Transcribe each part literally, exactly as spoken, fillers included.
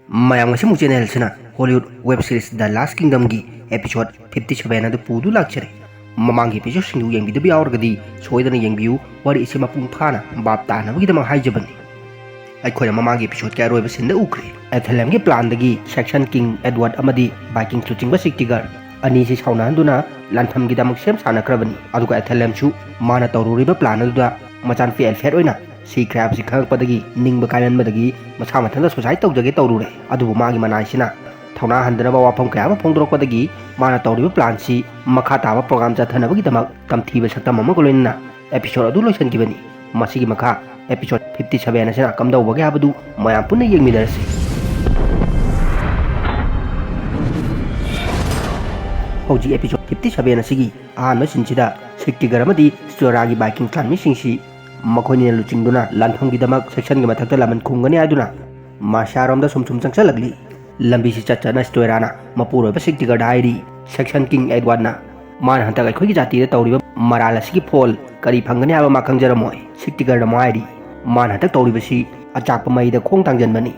ꯃꯌꯥꯝ, ꯉꯁꯤꯃꯨꯛ ꯆꯦꯅꯦꯜꯁꯤꯅ Hollywood web series ꯗ ꯂꯥꯁ ꯀꯤꯡꯗꯝꯒꯤ episode fifty seven ꯑꯗꯨ ꯄꯨꯗꯨ ꯂꯥꯛꯆꯔꯦ꯫ ꯃꯃꯥꯡꯒꯤ ꯑꯦꯄꯤꯁꯣꯗꯁꯤꯡꯗꯨ ꯌꯦꯡꯕꯤꯗꯕ ꯌꯥꯎꯔꯒꯗꯤ ꯁꯣꯏꯗꯅ ꯌꯦꯡꯕꯤꯌꯨ꯫ ꯋꯥꯔꯤ ꯑꯁꯤ ꯃꯄꯨꯡ ꯐꯥꯅ ꯚꯥꯞ ꯇꯥꯅꯕꯒꯤꯗꯃꯛ ꯍꯥꯏꯖꯕꯅꯤ꯫ ꯑꯩꯈꯣꯏꯅ ꯃꯃꯥꯡꯒꯤ ꯑꯦꯄꯤꯁꯣꯗꯀꯤ ꯑꯔꯣꯏꯕ ꯁꯤꯟꯗ ꯎꯈ꯭ꯔꯦ꯫ ꯑꯦꯊꯦꯂꯦꯝꯒꯤ ꯄ꯭ꯂꯥꯟꯗꯒꯤ ꯁꯦꯛꯁꯟ ꯀꯤꯡ ꯑꯦꯗꯋꯥꯔꯗ ꯑꯃꯗꯤ ꯚꯥꯏꯀꯤꯡꯁ ꯂꯨꯆꯤꯡꯕ ꯁꯤꯛꯇꯤꯒꯔ ꯑꯅꯤꯁꯤ ꯁꯥꯎꯅꯍꯟꯗꯨꯅ ꯂꯥꯟꯐꯝꯒꯤꯗꯃꯛ ꯁꯦꯝ ꯁꯥꯅꯈ꯭ꯔꯕꯅꯤ꯫ ꯑꯗꯨꯒ ꯑꯦꯊꯦꯂꯦꯝꯁꯨ ꯃꯥꯅ ꯇꯧꯔꯨꯔꯤꯕ ꯄ꯭ꯂꯥꯟ ꯑꯗꯨꯗ ꯃꯆꯥꯅꯨꯄꯤ ꯑꯦꯜꯐꯦꯠ ꯑꯣꯏꯅ ꯁꯤꯈ꯭ꯔꯦ ꯍꯥꯏꯕꯁꯤ ꯈꯪꯂꯛꯄꯗꯒꯤ ꯅꯤꯡꯕ ꯀꯥꯏꯃꯟꯕꯗꯒꯤ ꯃꯁꯥ ꯃꯊꯟꯇ ꯁꯨꯁꯥꯏꯗ ꯇꯧꯖꯒꯦ ꯇꯧꯔꯨꯔꯦ꯫ ꯑꯗꯨꯕꯨ ꯃꯥꯒꯤ ꯃꯅꯥꯏꯁꯤꯅ ꯊꯧꯅꯥ ꯍꯟꯗꯅꯕ ꯋꯥꯐꯝ ꯀꯌꯥ ꯑꯃ ꯐꯣꯡꯗꯣꯔꯛꯄꯗꯒꯤ ꯃꯥꯅ ꯇꯧꯔꯤꯕ ꯄ꯭ꯂꯥꯟꯁꯤ ꯃꯈꯥ ꯇꯥꯕ ꯄ꯭ꯔꯣꯒ꯭ꯔꯥꯝ ꯆꯠꯊꯅꯕꯒꯤꯗꯃꯛ ꯇꯝꯊꯤꯕ ꯁꯛꯇꯝ ꯑꯃꯒ ꯂꯣꯏꯅꯅ ꯑꯦꯄꯤꯁꯣꯗ ꯑꯗꯨ ꯂꯣꯏꯁꯤꯟꯈꯤꯕꯅꯤ꯫ ꯃꯁꯤꯒꯤ ꯃꯈꯥ ꯑꯦꯄꯤꯁꯣꯗ ꯐꯤꯐꯇꯤ ꯁꯚꯦꯟ ꯑꯁꯤꯅ ꯀꯝꯗꯧꯕꯒꯦ ꯍꯥꯏꯕꯗꯨ ꯃꯌꯥꯝ ꯄꯨꯟꯅ ꯌꯦꯡꯃꯤꯟꯅꯔꯁꯤ꯫ ꯍꯧꯖꯤꯛ ꯑꯦꯄꯤꯁꯣꯗ ꯐꯤꯐꯇꯤ ꯁꯚꯦꯟ ꯑꯁꯤꯒꯤ ꯑꯍꯥꯟꯕ ꯁꯤꯟꯁꯤꯗ ꯁꯤꯛꯇꯤꯒꯔ ꯑꯃꯗꯤ ꯁ꯭ꯇꯣꯔꯥꯒꯤ ꯚꯥꯏꯀꯤꯡ ꯂꯥꯟꯃꯤꯁꯤꯡꯁꯤ ꯃꯈꯣꯏꯅꯤꯅ ꯂꯨꯆꯤꯡꯗꯨꯅ ꯂꯥꯟꯐꯝꯒꯤꯗꯃꯛ ꯁꯦꯛꯁꯟꯒꯤ ꯃꯊꯛꯇ ꯂꯃꯟ ꯈꯨꯝꯒꯅꯤ ꯍꯥꯏꯗꯨꯅ ꯃꯥꯔꯁꯤꯌꯥꯔꯣꯝꯗ ꯁꯨꯝ ꯁꯨꯝ ꯆꯪꯁꯤꯜꯂꯛꯂꯤ꯫ ꯂꯝꯕꯤꯁꯤ ꯆꯠ ꯆꯠꯅ ꯁ꯭ꯇꯣꯏꯔꯥꯅ ꯃꯄꯨꯔꯣꯏꯕ ꯁꯤꯛꯇꯤꯒꯔꯗ ꯍꯥꯏꯔꯤ, "ꯁꯦꯛꯁꯟ ꯀꯤꯡ ꯑꯦꯗꯋꯥꯔꯗꯅ ꯃꯥꯅ ꯍꯟꯗꯛ ꯑꯩꯈꯣꯏꯒꯤ ꯖꯥꯇꯤꯗ ꯇꯧꯔꯤꯕ ꯃꯔꯥꯜ ꯑꯁꯤꯒꯤ ꯐꯣꯜ ꯀꯔꯤ ꯐꯪꯒꯅꯤ ꯍꯥꯏꯕ ꯃꯥ ꯈꯪꯖꯔꯝꯃꯣꯏ꯫" ꯁꯤꯛꯇꯤꯒꯔꯗ ꯑꯃꯨꯛ ꯍꯥꯏꯔꯤ, "ꯃꯥꯅ ꯍꯟꯗꯛ ꯇꯧꯔꯤꯕꯁꯤ ꯑꯆꯥꯛꯄ ꯃꯩꯗ ꯈꯣꯡ ꯊꯥꯡꯖꯟꯕꯅꯤ꯫"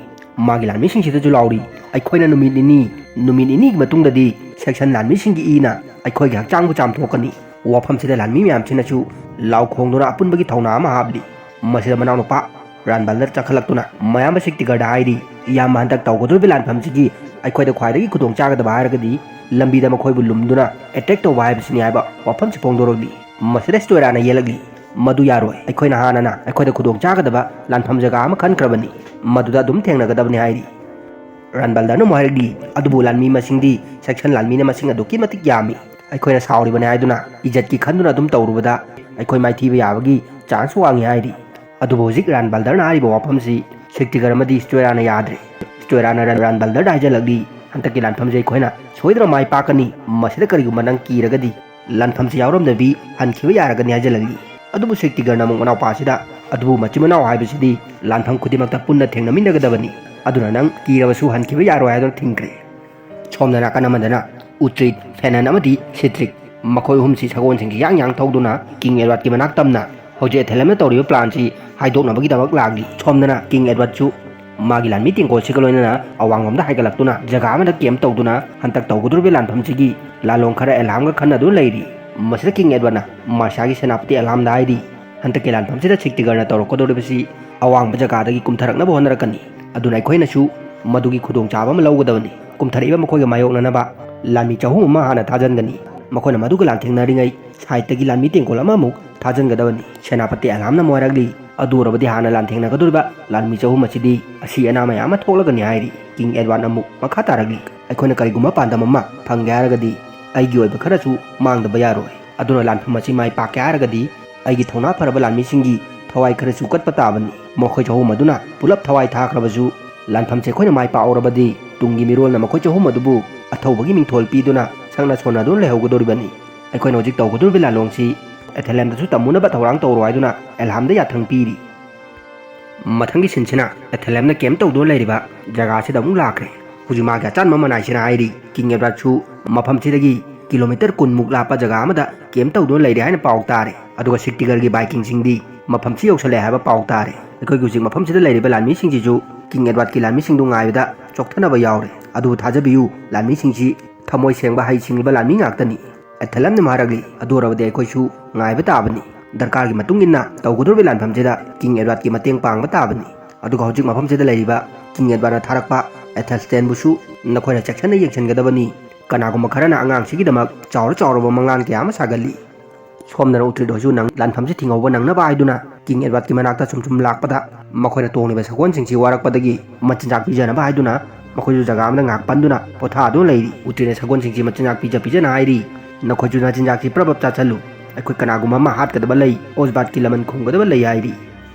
ꯃꯥꯒꯤ ꯂꯥꯟꯃꯤꯁꯤꯡꯁꯤꯗꯁꯨ ꯂꯥꯎꯔꯤ, "ꯑꯩꯈꯣꯏꯅ ꯅꯨꯃꯤꯠ ꯅꯤꯅꯤ, ꯅꯨꯃꯤꯠ ꯅꯤꯅꯤꯒꯤ ꯃꯇꯨꯡꯗꯗꯤ ꯁꯦꯛꯁꯟ ꯂꯥꯟꯃꯤꯁꯤꯡꯒꯤ ꯏꯅ ꯑꯩꯈꯣꯏꯒꯤ ꯍꯛꯆꯥꯡꯕꯨ ꯆꯥꯝꯊꯣꯛꯀꯅꯤ꯫" ꯋꯥꯐꯝꯁꯤꯗ ꯂꯥꯟꯃꯤ ꯃꯌꯥꯝꯁꯤꯅꯁꯨ ꯂꯥꯎ ꯈꯣꯡꯗꯨꯅ ꯑꯄꯨꯟꯕꯒꯤ ꯊꯧꯅꯥ ꯑꯃ ꯍꯥꯞꯂꯤ꯫ ꯃꯁꯤꯗ ꯃꯅꯥꯎꯅꯨꯄꯥ ꯔꯥꯟꯕꯜꯗꯔ ꯆꯪꯈꯠꯂꯛꯇꯨꯅ ꯃꯌꯥꯝꯕ ꯁꯤꯛꯇꯤꯒꯔꯗ ꯍꯥꯏꯔꯤ, "ꯏꯌꯥꯝꯕ ꯍꯟꯗꯛ ꯇꯧꯒꯗꯧꯔꯤꯕ ꯂꯥꯟꯐꯝꯁꯤꯒꯤ ꯑꯩꯈꯣꯏꯗ ꯈ꯭ꯋꯥꯏꯗꯒꯤ ꯈꯨꯗꯣꯡ ꯆꯥꯒꯗꯕ ꯍꯥꯏꯔꯒꯗꯤ ꯂꯝꯕꯤꯗ ꯃꯈꯣꯏꯕꯨ ꯂꯨꯝꯗꯨꯅ ꯑꯦꯇꯦꯛ ꯇꯧꯕ ꯍꯥꯏꯕꯁꯤꯅꯤ" ꯍꯥꯏꯕ ꯋꯥꯐꯝꯁꯤ ꯐꯣꯡꯗꯣꯔꯛꯂꯤ꯫ ꯃꯁꯤꯗ ꯁ꯭ꯇꯣꯏꯔꯥꯅ ꯌꯦꯜꯂꯛꯂꯤ, "ꯃꯗꯨ ꯌꯥꯔꯣꯏ꯫ ꯑꯩꯈꯣꯏꯅ ꯍꯥꯟꯅꯅ ꯑꯩꯈꯣꯏꯗ ꯈꯨꯗꯣꯡ ꯆꯥꯒꯗꯕ ꯂꯥꯟꯐꯝ ꯖꯒꯥ ꯑꯃ ꯈꯟꯈ꯭ꯔꯕꯅꯤ, ꯃꯗꯨꯗ ꯑꯗꯨꯝ ꯊꯦꯡꯅꯒꯗꯕꯅꯤ" ꯍꯥꯏꯔꯤ꯫ ꯔꯥꯟꯕꯜꯗꯔꯅ ꯑꯃꯨꯛ ꯍꯥꯏꯔꯛꯂꯤ, "ꯑꯗꯨꯕꯨ ꯂꯥꯟꯃꯤ ꯃꯁꯤꯡꯗꯤ ꯁꯦꯛꯁꯟ ꯂꯥꯟꯃꯤꯅ ꯃꯁꯤꯡ ꯑꯗꯨꯛꯀꯤ ꯃꯇꯤꯛ ꯌꯥꯝꯃꯤ꯫ ꯑꯩꯈꯣꯏꯅ ꯁꯥꯎꯔꯤꯕꯅꯤ ꯍꯥꯏꯗꯨꯅ ꯏꯖꯠꯀꯤ ꯈꯟꯗꯨꯅ ꯑꯗꯨꯝ ꯇꯧꯔꯨꯕꯗ ꯑꯩꯈꯣꯏ ꯃꯥꯏꯊꯤꯕ ꯌꯥꯕꯒꯤ ꯆꯥꯟꯁ ꯋꯥꯡꯉꯤ" ꯍꯥꯏꯔꯤ꯫ ꯑꯗꯨꯕꯨ ꯍꯧꯖꯤꯛ ꯔꯥꯟꯕꯜꯗꯔꯅ ꯍꯥꯏꯔꯤꯕ ꯋꯥꯐꯝꯁꯤ ꯁꯤꯛꯇꯤꯒꯔ ꯑꯃꯗꯤ ꯁ꯭ꯇꯣꯏꯔꯥꯅ ꯌꯥꯗ꯭ꯔꯦ꯫ ꯁ꯭ꯇꯣꯏꯔꯥꯅ ꯔꯥꯟ-, ꯔꯥꯟꯕꯜꯗꯔꯗ ꯍꯥꯏꯖꯜꯂꯛꯂꯤ, "ꯍꯟꯗꯛꯀꯤ ꯂꯥꯟꯐꯝꯁꯤ ꯑꯩꯈꯣꯏꯅ ꯁꯣꯏꯗꯅ ꯃꯥꯏ ꯄꯥꯛꯀꯅꯤ꯫ ꯃꯁꯤꯗ ꯀꯔꯤꯒꯨꯝꯕ ꯅꯪ ꯀꯤꯔꯒꯗꯤ ꯂꯥꯟꯐꯝꯁꯤ ꯌꯥꯎꯔꯝꯗꯕꯤ ꯍꯟꯈꯤꯕ ꯌꯥꯔꯒꯅꯤ" ꯍꯥꯏꯖꯜꯂꯛꯂꯤ꯫ ꯑꯗꯨꯕꯨ ꯁꯤꯛꯇꯤꯒꯔꯅ ꯑꯃꯨꯛ ꯃꯅꯥꯎꯄꯥꯁꯤꯗ, "ꯑꯗꯨꯕꯨ ꯃꯆꯤꯟ ꯃꯅꯥꯎ ꯍꯥꯏꯕꯁꯤꯗꯤ ꯂꯥꯟꯐꯝ ꯈꯨꯗꯤꯡꯃꯛꯇ ꯄꯨꯟꯅ ꯊꯦꯡꯅꯃꯤꯟꯅꯒꯗꯕꯅꯤ꯫ ꯑꯗꯨꯅ ꯅꯪ ꯀꯤꯔꯕꯁꯨ ꯍꯟꯈꯤꯕ ꯌꯥꯔꯣꯏ" ꯍꯥꯏꯗꯨꯅ ꯊꯤꯡꯈ꯭ꯔꯦ꯫ ꯁꯣꯝꯗ ꯅꯥꯀꯟ ꯑꯃꯗꯅ ꯎꯇ꯭ꯔꯤꯠ, ꯐꯦꯅꯟ ꯑꯃꯗꯤ ꯁꯤꯇ꯭ꯔꯤꯛ, ꯃꯈꯣꯏ ꯑꯍꯨꯝꯁꯤ ꯁꯒꯣꯜꯁꯤꯡꯒꯤ ꯌꯥꯡ ꯌꯥꯡ ꯊꯧꯗꯨꯅ ꯀꯤꯡ ꯑꯦꯗꯋꯥꯔꯗꯀꯤ ꯃꯅꯥꯛ ꯇꯝꯅ ꯍꯧꯖꯤꯛ ꯑꯦꯊꯦꯂꯦꯝꯅ ꯇꯧꯔꯤꯕ ꯄ꯭ꯂꯥꯟꯁꯤ ꯍꯥꯏꯗꯣꯛꯅꯕꯒꯤꯗꯃꯛ ꯂꯥꯛꯂꯤ꯫ ꯁꯣꯝꯗꯅ ꯀꯤꯡ ꯑꯦꯗꯋꯥꯔꯗꯁꯨ ꯃꯥꯒꯤ ꯂꯥꯟꯃꯤ ꯇꯦꯡꯀꯣꯜꯁꯤꯒ ꯂꯣꯏꯅꯅ ꯑꯋꯥꯡꯂꯣꯝꯗ ꯍꯥꯏꯒꯠꯂꯛꯇꯨꯅ ꯖꯒꯥ ꯑꯃꯗ ꯀꯦꯝꯞ ꯇꯧꯗꯨꯅ ꯍꯟꯗꯛ ꯇꯧꯒꯗꯧꯔꯤꯕ ꯂꯥꯟꯐꯝꯁꯤꯒꯤ ꯂꯥꯂꯣꯡ ꯈꯔ ꯑꯦꯂꯥꯝꯒ ꯈꯟꯅꯗꯨꯅ ꯂꯩꯔꯤ꯫ ꯃꯁꯤꯗ ꯀꯤꯡ ꯑꯦꯗꯋꯥꯔꯗꯅ ꯃꯥꯔꯁꯤꯌꯥꯒꯤ ꯁꯦꯅꯥꯄꯇꯤ ꯑꯦꯂꯥꯝꯗ ꯍꯥꯏꯔꯤ, ꯍꯟꯗꯛꯀꯤ ꯂꯥꯟꯐꯝꯁꯤꯗ ꯁꯤꯛꯇꯤꯒꯔꯅ ꯇꯧꯔꯛꯀꯗꯧꯔꯤꯕꯁꯤ ꯑꯋꯥꯡꯕ ꯖꯒꯥꯗꯒꯤ ꯀꯨꯝꯊꯔꯛꯅꯕ ꯍꯣꯠꯅꯔꯛꯀꯅꯤ꯫ ꯑꯗꯨꯅ ꯑꯩꯈꯣꯏꯅꯁꯨ ꯃꯗꯨꯒꯤ ꯈꯨꯗꯣꯡꯆꯥꯕ ꯑꯃ ꯂꯧꯒꯗꯕꯅꯤ꯫ ꯀꯨꯝꯊꯔꯛꯏꯕ ꯃꯈꯣꯏꯒ ꯃꯥꯌꯣꯛꯅꯅꯕ ꯂꯥꯟꯃꯤ ꯆꯍꯨꯝ ꯑꯃ ꯍꯥꯟꯅ ꯊꯥꯖꯤꯟꯒꯅꯤ꯫ ꯃꯈꯣꯏꯅ ꯃꯗꯨꯒ ꯂꯥꯟꯊꯦꯡꯅꯔꯤꯉꯩ ꯁꯥꯏꯠꯇꯒꯤ ꯂꯥꯟꯃꯤ ꯇꯦꯡꯀꯣꯜ ꯑꯃꯃꯨꯛ ꯊꯥꯖꯤꯟꯒꯗꯕꯅꯤ꯫ ꯁꯦꯅꯥꯄꯇꯤ ꯑꯦꯂꯥꯝꯅ ꯑꯃꯨꯛ ꯍꯥꯏꯔꯛꯂꯤ, ꯑꯗꯨ ꯑꯣꯏꯔꯕꯗꯤ ꯍꯥꯟꯅ ꯂꯥꯟꯊꯦꯡꯅꯒꯗꯧꯔꯤꯕ ꯂꯥꯟꯃꯤ ꯆꯍꯨꯝ ꯑꯁꯤꯗꯤ ꯑꯁꯤ ꯑꯅꯥ ꯃꯌꯥꯝ ꯑꯃ ꯊꯣꯛꯂꯒꯅꯤ ꯍꯥꯏꯔꯤ꯫ ꯀꯤꯡ ꯑꯦꯗꯋꯥꯔꯗꯅ ꯑꯃꯨꯛ ꯃꯈꯥ ꯇꯥꯔꯛꯂꯤ, ꯑꯩꯈꯣꯏꯅ ꯀꯔꯤꯒꯨꯝꯕ ꯄꯥꯟꯗꯝ ꯑꯃ ꯐꯪꯒꯦ ꯍꯥꯏꯔꯒꯗꯤ ꯑꯩꯒꯤ ꯑꯣꯏꯕ ꯈꯔꯁꯨ ꯃꯥꯡꯗꯕ ꯌꯥꯔꯣꯏ꯫ ꯑꯗꯨꯅ ꯂꯥꯟꯐꯝ ꯑꯁꯤ ꯃꯥꯏ ꯄꯥꯛꯀꯦ ꯍꯥꯏꯔꯒꯗꯤ ꯑꯩꯒꯤ ꯊꯧꯅꯥ ꯐꯔꯕ ꯂꯥꯟꯃꯤꯁꯤꯡꯒꯤ ꯊꯋꯥꯏ ꯈꯔꯁꯨ ꯀꯠꯄ ꯇꯥꯕꯅꯤ꯫ ꯃꯈꯣꯏ ꯆꯍꯨꯝ ꯑꯗꯨꯅ ꯄꯨꯂꯞ ꯊꯋꯥꯏ ꯊꯥꯈ꯭ꯔꯕꯁꯨ ꯂꯥꯟꯐꯝꯁꯦ ꯑꯩꯈꯣꯏꯅ ꯃꯥꯏ ꯄꯥꯛꯍꯧꯔꯕꯗꯤ ꯇꯨꯡꯒꯤ ꯃꯤꯔꯣꯜꯅ ꯃꯈꯣꯏ ꯆꯍꯨꯝ ꯑꯗꯨꯕꯨ ꯑꯊꯧꯕꯒꯤ ꯃꯤꯡꯊꯣꯜ ꯄꯤꯗꯨꯅ ꯁꯛꯅ ꯁꯣꯟꯅꯗꯨꯅ ꯂꯩꯍꯧꯒꯗꯧꯔꯤꯕꯅꯤ꯫ ꯑꯩꯈꯣꯏꯅ ꯍꯧꯖꯤꯛ ꯇꯧꯒꯗꯧꯔꯤꯕ ꯂꯥꯂꯣꯡꯁꯤ ꯑꯦꯊꯦꯂꯦꯝꯗꯁꯨ ꯇꯝꯃꯨꯅꯕ ꯊꯧꯔꯥꯡ ꯇꯧꯔꯣ ꯍꯥꯏꯗꯨꯅ ꯑꯦꯂꯥꯝꯗ ꯌꯥꯊꯪ ꯄꯤꯔꯤ꯫ ꯃꯊꯪꯒꯤ ꯁꯤꯟꯁꯤꯅ ꯑꯦꯊꯦꯂꯦꯝꯅ ꯀꯦꯝꯞ ꯇꯧꯗꯨꯅ ꯂꯩꯔꯤꯕ ꯖꯒꯥꯁꯤꯗ ꯑꯃꯨꯛ ꯂꯥꯛꯈ꯭ꯔꯦ꯫ ꯍꯧꯖꯤꯛ ꯃꯥꯒꯤ ꯑꯆꯥꯟꯕ ꯃꯅꯥꯏꯁꯤꯅ ꯍꯥꯏꯔꯤ, ꯀꯤꯡ ꯑꯦꯗꯋꯥꯔꯗꯁꯨ ꯃꯐꯝꯁꯤꯗꯒꯤ ꯀꯤꯂꯣꯃꯤꯇꯔ ꯀꯨꯟꯃꯨꯛ ꯂꯥꯞꯄ ꯖꯒꯥ ꯑꯃꯗ ꯀꯦꯝꯞ ꯇꯧꯗꯨꯅ ꯂꯩꯔꯦ ꯍꯥꯏꯅ ꯄꯥꯎ ꯇꯥꯔꯦ꯫ ꯑꯗꯨꯒ ꯁꯤꯛꯇꯤꯒꯔꯒꯤ ꯚꯥꯏꯀꯤꯡꯁꯤꯡꯗꯤ ꯃꯐꯝꯁꯤ ꯌꯧꯁꯜꯂꯦ ꯍꯥꯏꯕ ꯄꯥꯎ ꯇꯥꯔꯦ꯫ ꯑꯩꯈꯣꯏꯒꯤ ꯍꯧꯖꯤꯛ ꯃꯐꯝꯁꯤꯗ ꯂꯩꯔꯤꯕ ꯂꯥꯟꯃꯤꯁꯤꯡꯁꯤꯁꯨ ꯀꯤꯡ ꯑꯦꯗꯋꯥꯔꯗꯀꯤ ꯂꯥꯟꯃꯤꯁꯤꯡꯗꯨ ꯉꯥꯏꯕꯗ ꯆꯣꯛꯊꯅꯕ ꯌꯥꯎꯔꯦ꯫ ꯑꯗꯨꯕꯨ ꯊꯥꯖꯕꯤꯌꯨ, ꯂꯥꯟꯃꯤꯁꯤꯡꯁꯤ ꯊꯃꯣꯏ ꯁꯦꯡꯕ ꯍꯩ ꯁꯤꯡꯂꯕ ꯂꯥꯟꯃꯤ ꯉꯥꯛꯇꯅꯤ꯫ ꯑꯦꯊꯦꯂꯦꯝꯅ ꯍꯥꯏꯔꯛꯂꯤ, ꯑꯗꯨ ꯑꯣꯏꯔꯕꯗꯤ ꯑꯩꯈꯣꯏꯁꯨ ꯉꯥꯏꯕ ꯇꯥꯕꯅꯤ꯫ ꯗꯔꯀꯥꯔꯒꯤ ꯃꯇꯨꯡ ꯏꯟꯅ ꯇꯧꯒꯗꯧꯔꯤꯕ ꯂꯥꯟꯐꯝꯁꯤꯗ ꯀꯤꯡ ꯑꯦꯗꯋꯥꯔꯗꯀꯤ ꯃꯇꯦꯡ ꯄꯥꯡꯕ ꯇꯥꯕꯅꯤ꯫ ꯑꯗꯨꯒ ꯍꯧꯖꯤꯛ ꯃꯐꯝꯁꯤꯗ ꯂꯩꯔꯤꯕ ꯀꯤꯡ ꯑꯦꯗꯋꯥꯔꯗꯅ ꯊꯥꯔꯛꯄ ꯑꯦꯊꯦꯜꯁꯇꯦꯟꯕꯨꯁꯨ ꯅꯈꯣꯏꯅ ꯆꯦꯛꯁꯤꯟꯅ ꯌꯦꯡꯁꯤꯟꯒꯗꯕꯅꯤ꯫ ꯀꯅꯥꯒꯨꯝꯕ ꯈꯔꯅ ꯑꯉꯥꯡꯁꯤꯒꯤꯗꯃꯛ ꯆꯥꯎꯔ ꯆꯥꯎꯔꯕ ꯃꯪꯂꯥꯟ ꯀꯌꯥ ꯑꯃ ꯁꯥꯒꯠꯂꯤ꯫ ꯁꯣꯝꯗꯅ ꯎꯇ꯭ꯔꯤꯠ ꯍꯣꯏꯁꯨ ꯅꯪ ꯂꯥꯟꯐꯝꯁꯤ ꯊꯤꯡꯍꯧꯕ ꯅꯪꯅꯕ ꯍꯥꯏꯗꯨꯅ ꯀꯤꯡ ꯑꯦꯗꯋꯥꯔꯗꯀꯤ ꯃꯅꯥꯛꯇ ꯁꯨꯝ ꯁꯨꯝ ꯂꯥꯛꯄꯗ ꯃꯈꯣꯏꯅ ꯇꯣꯡꯂꯤꯕ ꯁꯒꯣꯜꯁꯤꯡꯁꯤ ꯋꯥꯔꯛꯄꯗꯒꯤ ꯃꯆꯤꯟꯖꯥꯛ ꯄꯤꯖꯅꯕ ꯍꯥꯏꯗꯨꯅ ꯃꯈꯣꯏꯁꯨ ꯖꯒꯥ ꯑꯃꯗ ꯉꯥꯏꯍꯥꯛ ꯄꯟꯗꯨꯅ ꯄꯣꯊꯥꯗꯨꯅ ꯂꯩꯔꯤ꯫ ꯎꯇ꯭ꯔꯤꯠꯅ ꯁꯒꯣꯜꯁꯤꯡꯁꯤ ꯃꯆꯤꯟꯖꯥꯛ ꯄꯤꯖ ꯄꯤꯖꯅ ꯍꯥꯏꯔꯤ, "ꯅꯈꯣꯏꯁꯨ ꯅꯆꯤꯟꯖꯥꯛꯁꯤ ꯄ꯭ꯔꯞ ꯄ꯭ꯔꯞ ꯆꯥꯁꯤꯜꯂꯨ꯫ ꯑꯩꯈꯣꯏ ꯀꯅꯥꯒꯨꯝꯕ ꯑꯃ ꯍꯥꯠꯀꯗꯕ ꯂꯩ, ꯑꯣꯁꯕꯥꯠꯀꯤ ꯂꯃꯟ ꯈꯨꯝꯒꯗꯕ ꯂꯩ" ꯍꯥꯏꯔꯤ꯫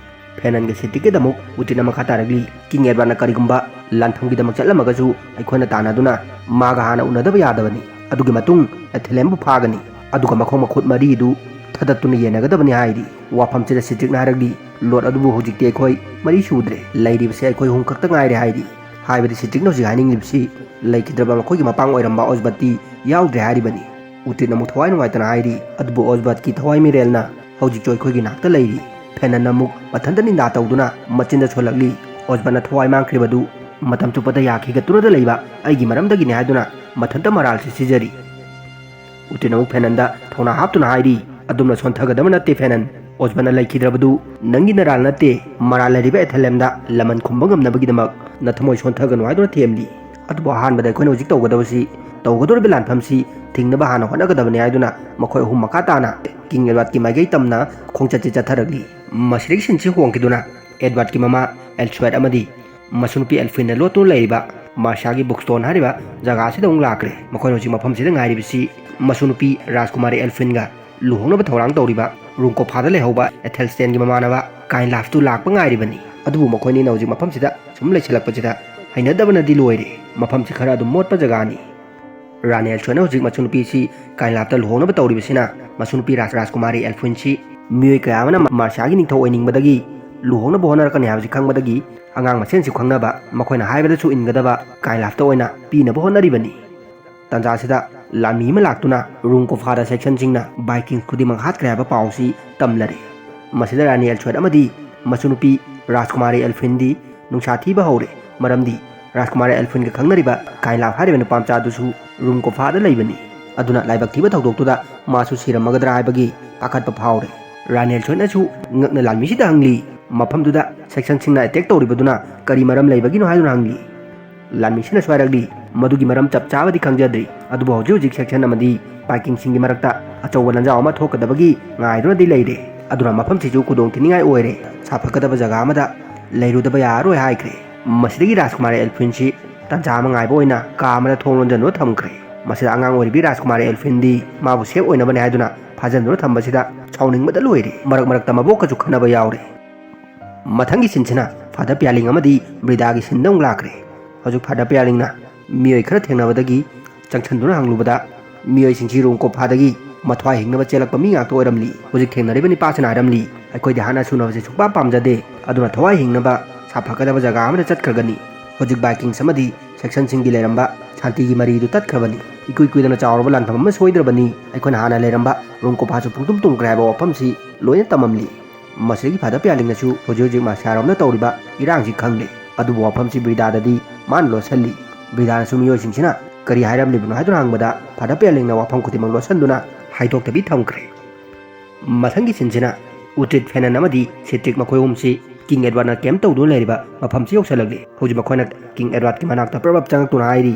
ꯐꯦꯅꯟꯒ ꯁꯤꯇ꯭ꯔꯤꯛꯀꯤꯗꯃꯛ ꯎꯇ꯭ꯔꯤꯠꯅ ꯃꯈꯥ ꯇꯥꯔꯛꯂꯤ, "ꯀꯤꯡ ꯑꯦꯗꯋꯥꯔꯗꯅ ꯀꯔꯤꯒꯨꯝꯕ ꯂꯥꯟꯐꯝꯒꯤꯗꯃꯛ ꯆꯠꯂꯝꯃꯒꯁꯨ ꯑꯩꯈꯣꯏꯅ ꯇꯥꯟꯅꯗꯨꯅ ꯃꯥꯒ ꯍꯥꯟꯅ ꯎꯅꯗꯕ ꯌꯥꯗꯕꯅꯤ꯫ ꯑꯗꯨꯒꯤ ꯃꯇꯨꯡ ꯑꯦꯊꯦꯂꯦꯝꯕꯨ ꯐꯥꯒꯅꯤ꯫ ꯑꯗꯨꯒ ꯃꯈꯣꯡ ꯃꯈꯨꯠ ꯃꯔꯤꯗꯨ ꯊꯗꯠꯇꯨꯅ ꯌꯦꯟꯅꯒꯗꯕꯅꯤ" ꯍꯥꯏꯔꯤ꯫ ꯋꯥꯐꯝꯁꯤꯗ ꯁꯤꯇ꯭ꯔꯤꯛꯅ ꯍꯥꯏꯔꯛꯂꯤ, "ꯂꯣꯔꯗ ꯑꯗꯨꯕꯨ ꯍꯧꯖꯤꯛꯇꯤ ꯑꯩꯈꯣꯏ ꯃꯔꯤ ꯁꯨꯗ꯭ꯔꯦ, ꯂꯩꯔꯤꯕꯁꯦ ꯑꯩꯈꯣꯏ ꯑꯍꯨꯝ ꯈꯛꯇ ꯉꯥꯏꯔꯦ" ꯍꯥꯏꯔꯤ꯫ ꯍꯥꯏꯕꯗꯤ ꯁꯤꯇ꯭ꯔꯤꯛꯅ ꯍꯧꯖꯤꯛ ꯍꯥꯏꯅꯤꯡꯂꯤꯕꯁꯤ ꯂꯩꯈꯤꯗ꯭ꯔꯕ ꯃꯈꯣꯏꯒꯤ ꯃꯄꯥꯡ ꯑꯣꯏꯔꯝꯕ ꯑꯣꯁꯕꯠꯇꯤ ꯌꯥꯎꯗ꯭ꯔꯦ ꯍꯥꯏꯔꯤꯕꯅꯤ꯫ ꯎꯇ꯭ꯔꯤꯠꯅ ꯑꯃꯨꯛ ꯊꯋꯥꯏ ꯅꯨꯡꯉꯥꯏꯇꯅ ꯍꯥꯏꯔꯤ, "ꯑꯗꯨꯕꯨ ꯑꯣꯁꯕꯠꯀꯤ ꯊꯋꯥꯏ ꯃꯤꯔꯦꯜꯅ ꯍꯧꯖꯤꯛꯁꯨ ꯑꯩꯈꯣꯏꯒꯤ ꯅꯥꯛꯇ ꯂꯩꯔꯤ"꯫ ꯐꯦꯅꯟꯅ ꯑꯃꯨꯛ ꯃꯊꯟꯇ ꯅꯤꯟꯗꯥ ꯇꯧꯗꯨꯅ ꯃꯆꯤꯟꯗ ꯁꯣꯜꯂꯛꯂꯤ, ꯑꯣꯖꯕꯅ ꯊꯋꯥꯏ ꯃꯥꯡꯈ꯭ꯔꯤꯕꯗꯨ ꯃꯇꯝ ꯆꯨꯞꯄꯗ ꯌꯥꯈꯤꯒꯠꯇꯨꯅꯗ ꯂꯩꯕ ꯑꯩꯒꯤ ꯃꯔꯝꯗꯒꯤꯅꯤ ꯍꯥꯏꯗꯨꯅ ꯃꯊꯟꯇ ꯃꯔꯥꯜꯁꯤ ꯁꯤꯖꯔꯤ꯫ ꯎꯇꯤꯟ ꯑꯃꯨꯛ ꯐꯦꯅꯟꯗ ꯊꯧꯅꯥ ꯍꯥꯞꯇꯨꯅ ꯍꯥꯏꯔꯤ, "ꯑꯗꯨꯝꯅ ꯁꯣꯟꯊꯒꯗꯕ ꯅꯠꯇꯦ ꯐꯦꯅꯟ꯫ ꯑꯣꯖꯕꯅ ꯂꯩꯈꯤꯗ꯭ꯔꯕꯗꯨ ꯅꯪꯒꯤ ꯅꯔꯥꯜ ꯅꯠꯇꯦ, ꯃꯔꯥꯜ ꯂꯩꯔꯤꯕ ꯑꯦꯊꯦꯂꯦꯝꯗ ꯂꯃꯟ ꯈꯨꯝꯕ ꯉꯝꯅꯕꯒꯤꯗꯃꯛ ꯅꯊꯃꯣꯏ ꯁꯣꯟꯊꯒꯅꯨ ꯍꯥꯏꯗꯨꯅ ꯊꯦꯝꯂꯤ꯫ ꯑꯗꯨꯕꯨ ꯑꯍꯥꯟꯕꯗ ꯑꯩꯈꯣꯏꯅ ꯍꯧꯖꯤꯛ ꯇꯧꯒꯗꯕꯁꯤ, ꯇꯧꯒꯗꯧꯔꯤꯕ ꯂꯥꯟꯐꯝꯁꯤ ꯊꯤꯡꯅꯕ ꯍꯥꯟꯅ ꯍꯣꯠꯅꯒꯗꯕꯅꯤ" ꯍꯥꯏꯗꯨꯅ ꯃꯈꯣꯏ ꯑꯍꯨꯝ ꯃꯈꯥ ꯇꯥꯅ ꯀꯤꯡ ꯑꯦꯗꯋꯥꯔꯗꯀꯤ ꯃꯥꯏꯀꯩ ꯇꯝꯅ ꯈꯣꯡꯆꯠꯁꯤ ꯆꯠꯊꯔꯛꯂꯤ꯫ ꯃꯁꯤꯗꯒꯤ ꯁꯤꯟꯁꯤ ꯍꯣꯡꯈꯤꯗꯨꯅ ꯑꯦꯗꯋꯥꯔꯗꯀꯤ ꯃꯃꯥ ꯑꯦꯜꯁꯋꯦꯠ ꯑꯃꯗꯤ ꯃꯁꯨꯅꯨꯄꯤ ꯑꯦꯜꯐꯤꯟꯅ ꯂꯣꯠꯇꯨꯅ ꯂꯩꯔꯤꯕ ꯃꯥꯔꯁꯤꯌꯥꯒꯤ ꯕꯨꯛꯁꯇꯣꯟ ꯍꯥꯏꯔꯤꯕ ꯖꯒꯥ ꯑꯁꯤꯗ ꯑꯃꯨꯛ ꯂꯥꯛꯈ꯭ꯔꯦ꯫ ꯃꯈꯣꯏꯅ ꯍꯧꯖꯤꯛ ꯃꯐꯝꯁꯤꯗ ꯉꯥꯏꯔꯤꯕꯁꯤ ꯃꯁꯨꯅꯨꯄꯤ ꯔꯥꯖꯀꯨꯃꯥꯔꯤ ꯑꯦꯜꯐꯤꯟꯒ ꯂꯨꯍꯣꯡꯅꯕ ꯊꯧꯔꯥꯡ ꯇꯧꯔꯤꯕ ꯔꯨꯡꯀꯣꯐꯥꯗ ꯂꯩꯍꯧꯕ ꯑꯦꯊꯦꯜꯁꯇꯦꯟꯒꯤ ꯃꯃꯥꯟꯅꯕ ꯀꯥꯏꯟꯂꯥꯐꯇꯨ ꯂꯥꯛꯄ ꯉꯥꯏꯔꯤꯕꯅꯤ꯫ ꯑꯗꯨꯕꯨ ꯃꯈꯣꯏꯅꯤꯅ ꯍꯧꯖꯤꯛ ꯃꯐꯝꯁꯤꯗ ꯁꯨꯝ ꯂꯩꯁꯤꯜꯂꯛꯄꯁꯤꯗ ꯍꯩꯅꯗꯕꯅꯗꯤ ꯂꯣꯏꯔꯦ꯫ ꯃꯐꯝꯁꯤ ꯈꯔ ꯑꯗꯨꯝ ꯃꯣꯠꯄ ꯖꯒꯥꯅꯤ꯫ ꯔꯥꯅꯤ ꯑꯦꯜꯁꯣꯏꯅ ꯍꯧꯖꯤꯛ ꯃꯆꯨꯅꯨꯄꯤꯁꯤ ꯀꯥꯏꯟꯂꯥꯐꯇ ꯂꯨꯍꯣꯡꯅꯕ ꯇꯧꯔꯤꯕꯁꯤꯅ ꯃꯆꯨꯅꯨꯄꯤ ꯔꯥꯖ-, ꯔꯥꯖꯀꯨꯃꯥꯔꯤ ꯑꯦꯜꯐꯤꯟꯁꯤ ꯃꯤꯑꯣꯏ ꯀꯌꯥ ꯑꯃꯅ ꯃꯥꯔꯁꯤꯌꯥꯒꯤ ꯅꯤꯡꯊꯧ ꯑꯣꯏꯅꯤꯡꯕꯗꯒꯤ ꯂꯨꯍꯣꯡꯅꯕ ꯍꯣꯠꯅꯔꯛꯀꯅꯤ ꯍꯥꯏꯕꯁꯤ ꯈꯪꯕꯗꯒꯤ ꯑꯉꯥꯡ ꯃꯁꯦꯟꯁꯨ ꯈꯪꯅꯕ, ꯃꯈꯣꯏꯅ ꯍꯥꯏꯕꯗꯁꯨ ꯏꯟꯒꯗꯕ ꯀꯥꯏꯟꯂꯥꯐꯇ ꯑꯣꯏꯅ ꯄꯤꯅꯕ ꯍꯣꯠꯅꯔꯤꯕꯅꯤ꯫ ꯇꯥꯟꯖꯥꯁꯤꯗ ꯂꯥꯟꯃꯤ ꯑꯃ ꯂꯥꯛꯇꯨꯅ ꯔꯨꯡ ꯀꯣꯐꯥꯗ ꯁꯦꯛꯁꯟꯁꯤꯡꯅ ꯚꯥꯏꯀꯤꯡ ꯈꯨꯗꯤꯡꯃꯛ ꯍꯥꯠꯈ꯭ꯔꯦ ꯍꯥꯏꯕ ꯄꯥꯎꯁꯤ ꯇꯝꯂꯔꯦ꯫ ꯃꯁꯤꯗ ꯔꯥꯅꯤ ꯑꯦꯜꯁꯣꯏꯠ ꯑꯃꯗꯤ ꯃꯆꯨꯅꯨꯄꯤ ꯔꯥꯖꯀꯨꯃꯥꯔꯤ ꯑꯦꯜꯐꯤꯟꯗꯤ ꯅꯨꯡꯁꯥ ꯊꯤꯕ ꯍꯧꯔꯦ, ꯃꯔꯝꯗꯤ ꯔꯥꯖꯀꯨꯃꯥꯔꯤ ꯑꯦꯜꯐꯤꯟꯒ ꯈꯪꯅꯔꯤꯕ ꯀꯥꯏꯂꯥꯐ ꯍꯥꯏꯔꯤꯕ ꯅꯨꯄꯥꯃꯆꯥꯗꯨꯁꯨ ꯔꯨꯡ ꯀꯣꯐꯥꯗ ꯂꯩꯕꯅꯤ꯫ ꯑꯗꯨꯅ ꯂꯥꯏꯕꯛ ꯊꯤꯕ ꯊꯧꯗꯣꯛꯇꯨꯗ ꯃꯥꯁꯨ ꯁꯤꯔꯝꯃꯒꯗ꯭ꯔꯥ ꯍꯥꯏꯕꯒꯤ ꯄꯥꯈꯠꯄ ꯐꯥꯎꯔꯦ꯫ ꯔꯥꯅꯤ ꯑꯦꯜꯁꯣꯏꯠꯅꯁꯨ ꯉꯛꯅ ꯂꯥꯟꯃꯤꯁꯤꯗ ꯍꯪꯂꯤ, "ꯃꯐꯝꯗꯨꯗ ꯁꯦꯛꯁꯟꯁꯤꯡꯅ ꯑꯦꯇꯦꯛ ꯇꯧꯔꯤꯕꯗꯨꯅ ꯀꯔꯤ ꯃꯔꯝ ꯂꯩꯕꯒꯤꯅꯣ?" ꯍꯥꯏꯗꯨꯅ ꯍꯪꯂꯤ꯫ ꯂꯥꯟꯃꯤꯁꯤꯅꯁꯨ ꯍꯥꯏꯔꯛꯂꯤ, "ꯃꯗꯨꯒꯤ ꯃꯔꯝ ꯆꯞ ꯆꯥꯕꯗꯤ ꯈꯪꯖꯗ꯭ꯔꯤ, ꯑꯗꯨꯕꯨ ꯍꯧꯖꯤꯛ ꯍꯧꯖꯤꯛ ꯁꯦꯛꯁꯟ ꯑꯃꯗꯤ ꯚꯥꯏꯀꯤꯡꯁꯤꯡꯒꯤ ꯃꯔꯛꯇ ꯑꯆꯧꯕ ꯂꯥꯟꯖꯥꯎ ꯑꯃ ꯊꯣꯛꯀꯗꯕꯒꯤ ꯉꯥꯏꯗꯨꯅꯗꯤ ꯂꯩꯔꯦ꯫ ꯑꯗꯨꯅ ꯃꯐꯝꯁꯤꯁꯨ ꯈꯨꯗꯣꯡ ꯊꯤꯅꯤꯡꯉꯥꯏ ꯑꯣꯏꯔꯦ꯫ ꯁꯥꯐꯒꯗꯕ ꯖꯒꯥ ꯑꯃꯗ ꯂꯩꯔꯨꯗꯕ ꯌꯥꯔꯔꯣꯏ" ꯍꯥꯏꯈ꯭ꯔꯦ꯫ ꯃꯁꯤꯗꯒꯤ ꯔꯥꯖꯀꯨꯃꯥꯔ ꯑꯦꯜꯐꯤꯟꯁꯤ ꯇꯥꯟꯖꯥ ꯑꯃ ꯉꯥꯏꯕ ꯑꯣꯏꯅ ꯀꯥ ꯑꯃꯗ ꯊꯣꯡ ꯂꯣꯟꯖꯟꯗꯨꯅ ꯊꯝꯈ꯭ꯔꯦ꯫ ꯃꯁꯤꯗ ꯑꯉꯥꯡ ꯑꯣꯏꯔꯤꯕꯤ ꯔꯥꯖꯀꯨꯃꯥꯔ ꯑꯦꯜꯐꯤꯟꯗꯤ ꯃꯥꯕꯨ ꯁꯦꯐ ꯑꯣꯏꯅꯕꯅꯤ ꯍꯥꯏꯗꯨꯅ ꯐꯥꯖꯟꯗꯨꯅ ꯊꯝꯕꯁꯤꯗ ꯁꯥꯎꯅꯤꯡꯕꯗ ꯂꯣꯏꯔꯦ꯫ ꯃꯔꯛ ꯃꯔꯛꯇ ꯃꯕꯣꯛꯀꯁꯨ ꯈꯟꯅꯕ ꯌꯥꯎꯔꯦ꯫ ꯃꯊꯪꯒꯤ ꯁꯤꯟꯁꯤꯅ ꯐꯥꯗꯔ ꯄꯤꯌꯥꯂꯤꯡ ꯑꯃꯗꯤ ꯕ꯭ꯔꯤꯗꯥꯒꯤ ꯁꯤꯟꯗ ꯑꯃꯨꯛ ꯂꯥꯛꯈ꯭ꯔꯦ꯫ ꯍꯧꯖꯤꯛ ꯐꯥꯗꯔ ꯄꯤꯌꯥꯂꯤꯡꯅ ꯃꯤꯑꯣꯏ ꯈꯔ ꯊꯦꯡꯅꯕꯗꯒꯤ ꯆꯪꯁꯤꯟꯗꯨꯅ ꯍꯪꯂꯨꯕꯗ, ꯃꯤꯑꯣꯏꯁꯤꯡꯁꯤ ꯔꯨꯡ ꯀꯣꯐꯥꯗꯒꯤ ꯃꯊ꯭ꯋꯥꯏ ꯍꯤꯡꯅꯕ ꯆꯦꯜꯂꯛꯄ ꯃꯤ ꯉꯥꯛꯇ ꯑꯣꯏꯔꯝꯂꯤ꯫ ꯍꯧꯖꯤꯛ ꯊꯦꯡꯅꯔꯤꯕ ꯅꯤꯄꯥꯁꯤꯅ ꯍꯥꯏꯔꯝꯂꯤ, "ꯑꯩꯈꯣꯏꯗꯤ ꯍꯥꯠꯅ ꯁꯨꯅꯕꯁꯦ ꯁꯨꯡꯄꯥꯝ ꯄꯥꯝꯖꯗꯦ, ꯑꯗꯨꯅ ꯊꯋꯥꯏ ꯍꯤꯡꯅꯕ ꯁꯥꯐꯒꯗꯕ ꯖꯒꯥ ꯑꯃꯗ ꯆꯠꯈ꯭ꯔꯒꯅꯤ꯫ ꯍꯧꯖꯤꯛ ꯚꯥꯏꯀꯤꯡꯁ ꯑꯃꯗꯤ ꯁꯦꯛꯁꯟꯁꯤꯡꯒꯤ ꯂꯩꯔꯝꯕ ꯁꯥꯟꯇꯤꯒꯤ ꯃꯔꯤꯗꯨ ꯇꯠꯈ꯭ꯔꯕꯅꯤ꯫ ꯏꯀꯨꯏ ꯀꯨꯏꯗꯅ ꯆꯥꯎꯔꯕ ꯂꯥꯟꯐꯝ ꯑꯃ ꯁꯣꯏꯗ꯭ꯔꯕꯅꯤ꯫ ꯑꯩꯈꯣꯏꯅ ꯍꯥꯟꯅ ꯂꯩꯔꯝꯕ ꯔꯨꯡ ꯀꯣꯐꯥꯁꯨ ꯄꯨꯡꯇꯨꯝ ꯇꯨꯝꯈ꯭ꯔꯦ" ꯍꯥꯏꯕ ꯋꯥꯐꯝꯁꯤ ꯂꯣꯏꯅ ꯇꯝꯃꯝꯂꯤ꯫ ꯃꯁꯤꯗꯒꯤ ꯐꯥꯗꯔ ꯄꯤꯌꯥꯂꯤꯡꯅꯁꯨ ꯍꯧꯖꯤꯛ ꯍꯧꯖꯤꯛ ꯃꯥꯁꯤꯌꯥꯔꯣꯝꯅ ꯇꯧꯔꯤꯕ ꯏꯔꯥꯡꯁꯤ ꯈꯪꯂꯦ꯫ ꯑꯗꯨꯕꯨ ꯋꯥꯐꯝꯁꯤ ꯕ꯭ꯔꯤꯗꯥꯗꯗꯤ ꯃꯥꯅ ꯂꯣꯠꯁꯤꯜꯂꯤ꯫ ꯕ꯭ꯔꯤꯗꯥꯅꯁꯨ ꯃꯤꯑꯣꯏꯁꯤꯡꯁꯤꯅ ꯀꯔꯤ ꯍꯥꯏꯔꯝꯂꯤꯕꯅꯣ ꯍꯥꯏꯗꯨꯅ ꯍꯪꯕꯗ, ꯐꯥꯗꯔ ꯄꯤꯌꯥꯂꯤꯡꯅ ꯋꯥꯐꯝ ꯈꯨꯗꯤꯡꯃꯛ ꯂꯣꯠꯁꯤꯟꯗꯨꯅ ꯍꯥꯏꯗꯣꯛꯇꯕꯤ ꯊꯝꯈ꯭ꯔꯦ꯫ ꯃꯊꯪꯒꯤ ꯁꯤꯟꯁꯤꯅ ꯎꯇ꯭ꯔꯤꯠ, ꯐꯦꯅꯟ ꯑꯃꯗꯤ ꯁꯤꯇ꯭ꯔꯤꯛ, ꯃꯈꯣꯏ ꯑꯍꯨꯝꯁꯤ ꯀꯤꯡ ꯑꯦꯗꯋꯥꯔꯗꯅ ꯀꯦꯝꯞ ꯇꯧꯗꯨꯅ ꯂꯩꯔꯤꯕ ꯃꯐꯝꯁꯤ ꯌꯧꯁꯤꯜꯂꯛꯂꯤ꯫ ꯍꯧꯖꯤꯛ ꯃꯈꯣꯏꯅ ꯀꯤꯡ ꯑꯦꯗꯋꯥꯔꯗꯀꯤ ꯃꯅꯥꯛꯇ ꯄ꯭ꯔꯞ ꯄ꯭ꯔꯞ ꯆꯪꯉꯛꯇꯨꯅ ꯍꯥꯏꯔꯤ,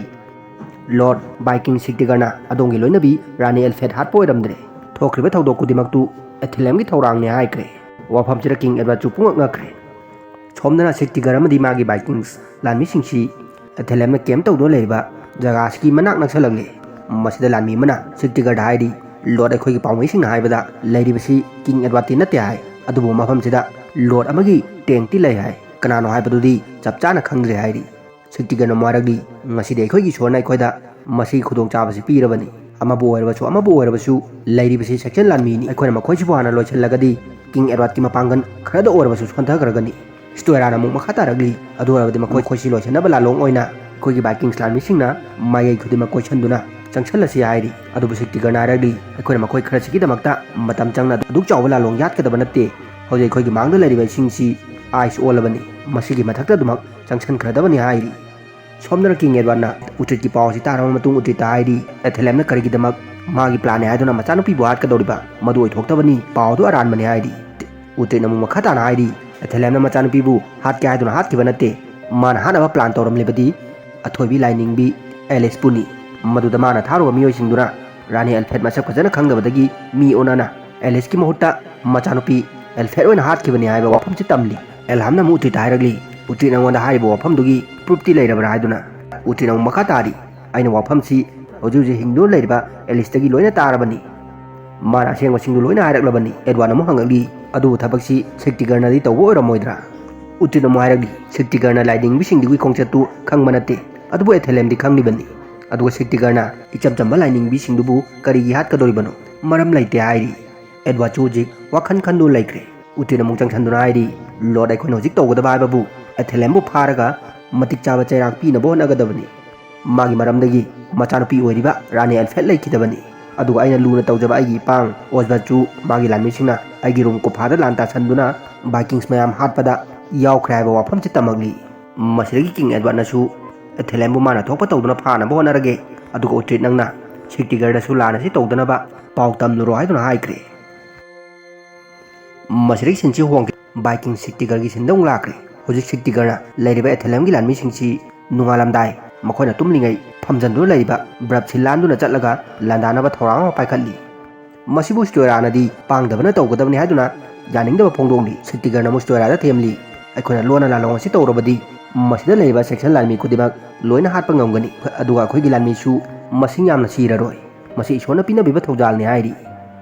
"ꯂꯣꯔꯗ ꯚꯥꯏꯀꯤꯡ ꯁꯤꯛꯇꯤꯒꯔꯅ ꯑꯗꯣꯝꯒꯤ ꯂꯣꯏꯅꯕꯤ ꯔꯥꯅꯤ ꯑꯦꯜꯐꯦꯠ ꯍꯥꯠꯄ ꯑꯣꯏꯔꯝꯗ꯭ꯔꯦ꯫ ꯊꯣꯛꯈ꯭ꯔꯤꯕ ꯊꯧꯗꯣꯛ ꯈꯨꯗꯤꯡꯃꯛꯇꯨ ꯑꯦꯊꯦꯂꯦꯝꯒꯤ ꯊꯧꯔꯥꯡꯅꯤ" ꯍꯥꯏꯈ꯭ꯔꯦ꯫ ꯋꯥꯐꯝꯁꯤꯗ ꯀꯤꯡ ꯑꯦꯗꯋꯥꯔꯗꯁꯨ ꯄꯨꯡꯉꯛ ꯉꯛꯈ꯭ꯔꯦ꯫ ꯁꯣꯝꯗꯅ ꯁꯤꯛꯇꯤꯒꯔ ꯑꯃꯗꯤ ꯃꯥꯒꯤ ꯚꯥꯏꯀꯤꯡꯁ ꯂꯥꯟꯃꯤꯁꯤꯡꯁꯤ ꯑꯦꯊꯦꯂꯦꯝꯅ ꯀꯦꯝꯞ ꯇꯧꯗꯨꯅ ꯂꯩꯔꯤꯕ ꯖꯒꯥ ꯑꯁꯤꯒꯤ ꯃꯅꯥꯛ ꯅꯛꯁꯜꯂꯛꯂꯦ꯫ ꯃꯁꯤꯗ ꯂꯥꯟꯃꯤ ꯑꯃꯅ ꯁꯤꯛꯇꯤꯒꯔꯗ ꯍꯥꯏꯔꯤ, "ꯂꯣꯔꯗ, ꯑꯩꯈꯣꯏꯒꯤ ꯄꯥꯎꯃꯤꯁꯤꯡꯅ ꯍꯥꯏꯕꯗ ꯂꯩꯔꯤꯕꯁꯤ ꯀꯤꯡ ꯑꯦꯗꯋꯥꯔꯗꯇꯤ ꯅꯠꯇꯦ" ꯍꯥꯏ꯫ "ꯑꯗꯨꯕꯨ ꯃꯐꯝꯁꯤꯗ ꯂꯣꯔꯗ ꯑꯃꯒꯤ ꯇꯦꯡꯛꯇꯤ ꯂꯩ" ꯍꯥꯏ꯫ "ꯀꯅꯥꯅꯣ ꯍꯥꯏꯕꯗꯨꯗꯤ ꯆꯞ ꯆꯥꯅ ꯈꯪꯗ꯭ꯔꯦ" ꯍꯥꯏꯔꯤ꯫ ꯁꯤꯛꯇꯤꯒꯔꯅ ꯑꯃꯨꯛ ꯍꯥꯏꯔꯛꯂꯤ, "ꯉꯁꯤꯗꯤ ꯑꯩꯈꯣꯏꯒꯤ ꯏꯁꯣꯔꯅ ꯑꯩꯈꯣꯏꯗ ꯃꯁꯤꯒꯤ ꯈꯨꯗꯣꯡꯆꯥꯕꯁꯤ ꯄꯤꯔꯕꯅꯤ꯫ ꯑꯃꯕꯨ ꯑꯣꯏꯔꯕꯁꯨ, ꯑꯃꯕꯨ ꯑꯣꯏꯔꯕꯁꯨ, ꯂꯩꯔꯤꯕꯁꯤ ꯁꯦꯛꯁꯟ ꯂꯥꯟꯃꯤꯅꯤ꯫ ꯑꯩꯈꯣꯏꯅ ꯃꯈꯣꯏꯁꯤꯕꯨ ꯍꯥꯟꯅ ꯂꯣꯏꯁꯤꯜꯂꯒꯗꯤ ꯀꯤꯡ ꯑꯦꯗꯋꯥꯔꯗꯀꯤ ꯃꯄꯥꯡꯒꯜ ꯈꯔꯗ ꯑꯣꯏꯔꯕꯁꯨ ꯁꯣꯟꯊꯈ꯭ꯔꯒꯅꯤ"꯫ ꯁ꯭ꯇꯣꯏꯔꯥꯅ ꯑꯃꯨꯛ ꯃꯈꯥ ꯇꯥꯔꯛꯂꯤ, "ꯑꯗꯨ ꯑꯣꯏꯔꯕꯗꯤ ꯃꯈꯣꯏ, ꯃꯈꯣꯏꯁꯤ ꯂꯣꯏꯁꯤꯟꯅꯕ ꯂꯥꯂꯣꯡ ꯑꯣꯏꯅ ꯑꯩꯈꯣꯏꯒꯤ ꯚꯥꯏꯀꯤꯡꯁ ꯂꯥꯟꯃꯤꯁꯤꯡꯅ ꯃꯥꯏꯀꯩ ꯈꯨꯗꯤꯡꯃꯛ ꯀꯣꯏꯁꯟꯗꯨꯅ ꯆꯪꯁꯜꯂꯁꯤ" ꯍꯥꯏꯔꯤ꯫ ꯑꯗꯨꯕꯨ ꯁꯤꯛꯇꯤꯒꯔꯅ ꯍꯥꯏꯔꯛꯂꯤ, "ꯑꯩꯈꯣꯏꯅ ꯃꯈꯣꯏ ꯈꯔꯁꯤꯒꯤꯗꯃꯛꯇ ꯃꯇꯝ ꯆꯪꯅ ꯑꯗꯨꯛ ꯆꯥꯎꯕ ꯂꯥꯂꯣꯡ ꯌꯥꯠꯀꯗꯕ ꯅꯠꯇꯦ꯫ ꯍꯧꯖꯤꯛ ꯑꯩꯈꯣꯏꯒꯤ ꯃꯥꯡꯗ ꯂꯩꯔꯤꯕ ꯏꯁꯤꯡꯁꯤ ꯑꯥꯏꯁ ꯑꯣꯜꯂꯕꯅꯤ꯫ ꯃꯁꯤꯒꯤ ꯃꯊꯛꯇ ꯑꯗꯨꯃꯛ ꯆꯪꯁꯟꯈ꯭ꯔꯗꯕꯅꯤ" ꯍꯥꯏꯔꯤ꯫ ꯁꯣꯝꯗꯅ ꯀꯤꯡ ꯑꯦꯗꯋꯥꯔꯗꯅ ꯎꯇ꯭ꯔꯤꯠꯀꯤ ꯄꯥꯎ ꯑꯁꯤ ꯇꯥꯔꯕ ꯃꯇꯨꯡ ꯎꯇ꯭ꯔꯤꯠꯇ ꯍꯥꯏꯔꯤ, "ꯑꯦꯊꯦꯂꯦꯝꯅ ꯀꯔꯤꯒꯤꯗꯃꯛ ꯃꯥꯒꯤ ꯄ꯭ꯂꯥꯟꯅꯤ ꯍꯥꯏꯗꯨꯅ ꯃꯆꯥꯅꯨꯄꯤꯕꯨ ꯍꯥꯠꯀꯗꯧꯔꯤꯕ? ꯃꯗꯨ ꯑꯣꯏꯊꯣꯛꯇꯕꯅꯤ꯫ ꯄꯥꯎ ꯑꯗꯨ ꯑꯔꯥꯟꯕꯅꯤ" ꯍꯥꯏꯔꯤ꯫ ꯎꯇ꯭ꯔꯤꯠꯅ ꯑꯃꯨꯛ ꯃꯈꯥ ꯇꯥꯅ ꯍꯥꯏꯔꯤ, "ꯑꯦꯊꯦꯂꯦꯝꯅ ꯃꯆꯥꯅꯨꯄꯤꯕꯨ ꯍꯥꯠꯀꯦ ꯍꯥꯏꯗꯨꯅ ꯍꯥꯠꯈꯤꯕ ꯅꯠꯇꯦ꯫ ꯃꯥꯅ ꯍꯥꯠꯅꯕ ꯄ꯭ꯂꯥꯟ ꯇꯧꯔꯝꯂꯤꯕꯗꯤ ꯑꯊꯣꯏꯕꯤ ꯂꯥꯏꯅꯤꯡꯕꯤ ꯑꯦꯂꯤꯁꯄꯨꯅꯤ꯫ ꯃꯗꯨꯗ ꯃꯥꯅ ꯊꯥꯔꯨꯕ ꯃꯤꯑꯣꯏꯁꯤꯡꯗꯨꯅ ꯔꯥꯅꯤ ꯑꯦꯜꯐꯦꯠ ꯃꯁꯛ ꯐꯖꯅ ꯈꯪꯗꯕꯗꯒꯤ ꯃꯤ ꯑꯣꯟꯅꯅ ꯑꯦꯂꯤꯁꯀꯤ ꯃꯍꯨꯠꯇ ꯃꯆꯥꯅꯨꯄꯤ ꯑꯦꯜꯐꯦꯠ ꯑꯣꯏꯅ ꯍꯥꯠꯈꯤꯕꯅꯤ" ꯍꯥꯏꯕ ꯋꯥꯐꯝꯁꯤ ꯇꯝꯂꯤ꯫ ꯑꯦꯜꯍꯥꯝꯅ ꯑꯃꯨꯛ ꯎꯇ꯭ꯔꯤꯠꯇ ꯍꯥꯏꯔꯛꯂꯤ, "ꯎꯇ꯭ꯔꯤꯠ, ꯅꯉꯣꯟꯗ ꯍꯥꯏꯔꯤꯕ ꯋꯥꯐꯝꯗꯨꯒꯤ ꯄ꯭ꯔꯨꯐꯇꯤ ꯂꯩꯔꯕ꯭ꯔꯥ?" ꯍꯥꯏꯗꯨꯅ꯫ ꯎꯇ꯭ꯔꯤꯠꯅ ꯑꯃꯨꯛ ꯃꯈꯥ ꯇꯥꯔꯤ, "ꯑꯩꯅ ꯋꯥꯐꯝꯁꯤ ꯍꯧꯖꯤꯛ ꯍꯧꯖꯤꯛ ꯍꯤꯡꯗꯨꯅ ꯂꯩꯔꯤꯕ ꯑꯦꯂꯤꯁꯇꯒꯤ ꯂꯣꯏꯅ ꯇꯥꯔꯕꯅꯤ꯫ ꯃꯥꯅ ꯑꯁꯦꯡꯕꯁꯤꯡꯗꯨ ꯂꯣꯏꯅ ꯍꯥꯏꯔꯛꯂꯕꯅꯤ"꯫ ꯑꯦꯗꯋꯥꯔꯗꯅ ꯑꯃꯨꯛ ꯍꯪꯉꯛꯂꯤ, "ꯑꯗꯨꯕꯨ ꯊꯕꯛꯁꯤ ꯁꯤꯛꯇꯤꯒꯔꯅꯗꯤ ꯇꯧꯕ ꯑꯣꯏꯔꯝꯃꯣꯏꯗ꯭ꯔꯥ?" ꯎꯇ꯭ꯔꯤꯠꯅ ꯑꯃꯨꯛ ꯍꯥꯏꯔꯛꯂꯤ, "ꯁꯤꯛꯇꯤꯒꯔꯅ ꯂꯥꯏꯅꯤꯡꯕꯤꯁꯤꯡꯗꯨꯒꯤ ꯈꯣꯡꯆꯠꯇꯨ ꯈꯪꯕ ꯅꯠꯇꯦ, ꯑꯗꯨꯕꯨ ꯑꯦꯊꯦꯂꯦꯝꯗꯤ ꯈꯪꯂꯤꯕꯅꯤ꯫ ꯑꯗꯨꯒ ꯁꯤꯛꯇꯤꯒꯔꯅ ꯏꯆꯝ ꯆꯝꯕ ꯂꯥꯏꯅꯤꯡꯕꯤꯁꯤꯡꯗꯨꯕꯨ ꯀꯔꯤꯒꯤ ꯍꯥꯠꯀꯗꯧꯔꯤꯕꯅꯣ? ꯃꯔꯝ ꯂꯩꯇꯦ" ꯍꯥꯏꯔꯤ꯫ ꯑꯦꯗꯋꯥꯔꯗꯁꯨ ꯍꯧꯖꯤꯛ ꯋꯥꯈꯜ ꯈꯟꯗꯨꯅ ꯂꯩꯈ꯭ꯔꯦ꯫ ꯎꯇ꯭ꯔꯤꯠꯅ ꯑꯃꯨꯛ ꯆꯪꯁꯤꯟꯗꯨꯅ ꯍꯥꯏꯔꯤ, "ꯂꯣꯔꯗ, ꯑꯩꯈꯣꯏꯅ ꯍꯧꯖꯤꯛ ꯇꯧꯒꯗꯕ ꯍꯥꯏꯕꯕꯨ ꯑꯦꯊꯦꯂꯦꯝꯕꯨ ꯐꯥꯔꯒ ꯃꯇꯤꯛ ꯆꯥꯕ ꯆꯩꯔꯥꯛ ꯄꯤꯅꯕ ꯍꯣꯠꯅꯒꯗꯕꯅꯤ꯫ ꯃꯥꯒꯤ ꯃꯔꯝꯗꯒꯤ ꯃꯆꯥꯅꯨꯄꯤ ꯑꯣꯏꯔꯤꯕ ꯔꯥꯅꯤ ꯑꯦꯜꯐꯦꯠ ꯂꯩꯈꯤꯗꯕꯅꯤ꯫ ꯑꯗꯨꯒ ꯑꯩꯅ ꯂꯨꯅ ꯇꯧꯖꯕ ꯑꯩꯒꯤ ꯏꯄꯥꯡ ꯑꯣꯖꯕꯠꯁꯨ ꯃꯥꯒꯤ ꯂꯥꯟꯃꯤꯁꯤꯡꯅ ꯑꯩꯒꯤ ꯔꯨꯝ ꯀꯨꯐꯥꯗ ꯂꯥꯟ ꯇꯥꯁꯟꯗꯨꯅ ꯕꯥꯏꯀꯤꯡꯁ ꯃꯌꯥꯝ ꯍꯥꯠꯄꯗ ꯌꯥꯎꯈ꯭ꯔꯦ ꯍꯥꯏꯕ ꯋꯥꯐꯝꯁꯤ ꯇꯝꯃꯛꯂꯤ꯫ ꯃꯁꯤꯗꯒꯤ ꯀꯤꯡ ꯑꯦꯗꯋꯥꯔꯗꯅꯁꯨ ꯑꯦꯊꯦꯂꯦꯝꯕꯨ ꯃꯥꯅ ꯊꯣꯛꯄ ꯇꯧꯗꯨꯅ ꯐꯥꯅꯕ ꯍꯣꯠꯅꯔꯒꯦ, ꯑꯗꯨꯒ ꯎꯇ꯭ꯔꯤꯠ ꯅꯪꯅ ꯁꯤꯛꯇꯤꯒꯔꯗꯁꯨ ꯂꯥꯟ ꯑꯁꯤ ꯇꯧꯗꯅꯕ ꯄꯥꯎ ꯇꯝꯂꯨꯔꯣ ꯍꯥꯏꯗꯨꯅ ꯍꯥꯏꯈ꯭ꯔꯦ꯫ ꯃꯁꯤꯗꯒꯤ ꯁꯤꯟꯁꯤ ꯍꯣꯡꯈꯤ꯫ ꯕꯥꯏꯀꯤꯡ ꯁꯤꯛꯇꯤꯒꯔꯒꯤ ꯁꯤꯟꯗ ꯑꯃꯨꯛ ꯂꯥꯛꯈ꯭ꯔꯦ꯫ ꯍꯧꯖꯤꯛ ꯁꯤꯛꯇꯤꯒꯔꯅ ꯂꯩꯔꯤꯕ ꯑꯦꯊꯦꯂꯦꯝꯒꯤ ꯂꯥꯟꯃꯤꯁꯤꯡꯁꯤ ꯅꯣꯡꯉꯥꯜꯂꯝꯗꯥꯏ ꯃꯈꯣꯏꯅ ꯇꯨꯝꯂꯤꯉꯩ ꯐꯝꯖꯟꯗꯨꯅ ꯂꯩꯔꯤꯕ ꯕ꯭ꯔꯞꯁꯤ ꯂꯥꯟꯗꯨꯅ ꯆꯠꯂꯒ ꯂꯥꯟꯗꯥꯅꯕ ꯊꯧꯔꯥꯡ ꯑꯃ ꯄꯥꯏꯈꯠꯂꯤ꯫ ꯃꯁꯤꯕꯨ ꯁ꯭ꯇꯣꯏꯔꯥꯅꯗꯤ ꯄꯥꯡꯗꯕꯅ ꯇꯧꯒꯗꯕꯅꯤ ꯍꯥꯏꯗꯨꯅ ꯌꯥꯅꯤꯡꯗꯕ ꯐꯣꯡꯗꯣꯛꯂꯤ꯫ ꯁꯤꯛꯇꯤꯒꯔꯅ ꯑꯃꯨꯛ ꯁ꯭ꯇꯣꯏꯔꯥꯗ ꯊꯦꯝꯂꯤ, "ꯑꯩꯈꯣꯏꯅ ꯂꯣꯟꯅ ꯂꯥꯜꯍꯧ ꯑꯁꯤ ꯇꯧꯔꯕꯗꯤ ꯃꯁꯤꯗ ꯂꯩꯔꯤꯕ ꯁꯦꯛꯁꯟ ꯂꯥꯟꯃꯤ ꯈꯨꯗꯤꯡꯃꯛ ꯂꯣꯏꯅ ꯍꯥꯠꯄ ꯉꯝꯒꯅꯤ, ꯑꯗꯨꯒ ꯑꯩꯈꯣꯏꯒꯤ ꯂꯥꯟꯃꯤꯁꯨ ꯃꯁꯤꯡ ꯌꯥꯝꯅ ꯁꯤꯔꯔꯣꯏ꯫ ꯃꯁꯤ ꯏꯁꯣꯔꯅ ꯄꯤꯅꯕꯤꯕ ꯊꯧꯖꯥꯜꯅꯤ" ꯍꯥꯏꯔꯤ꯫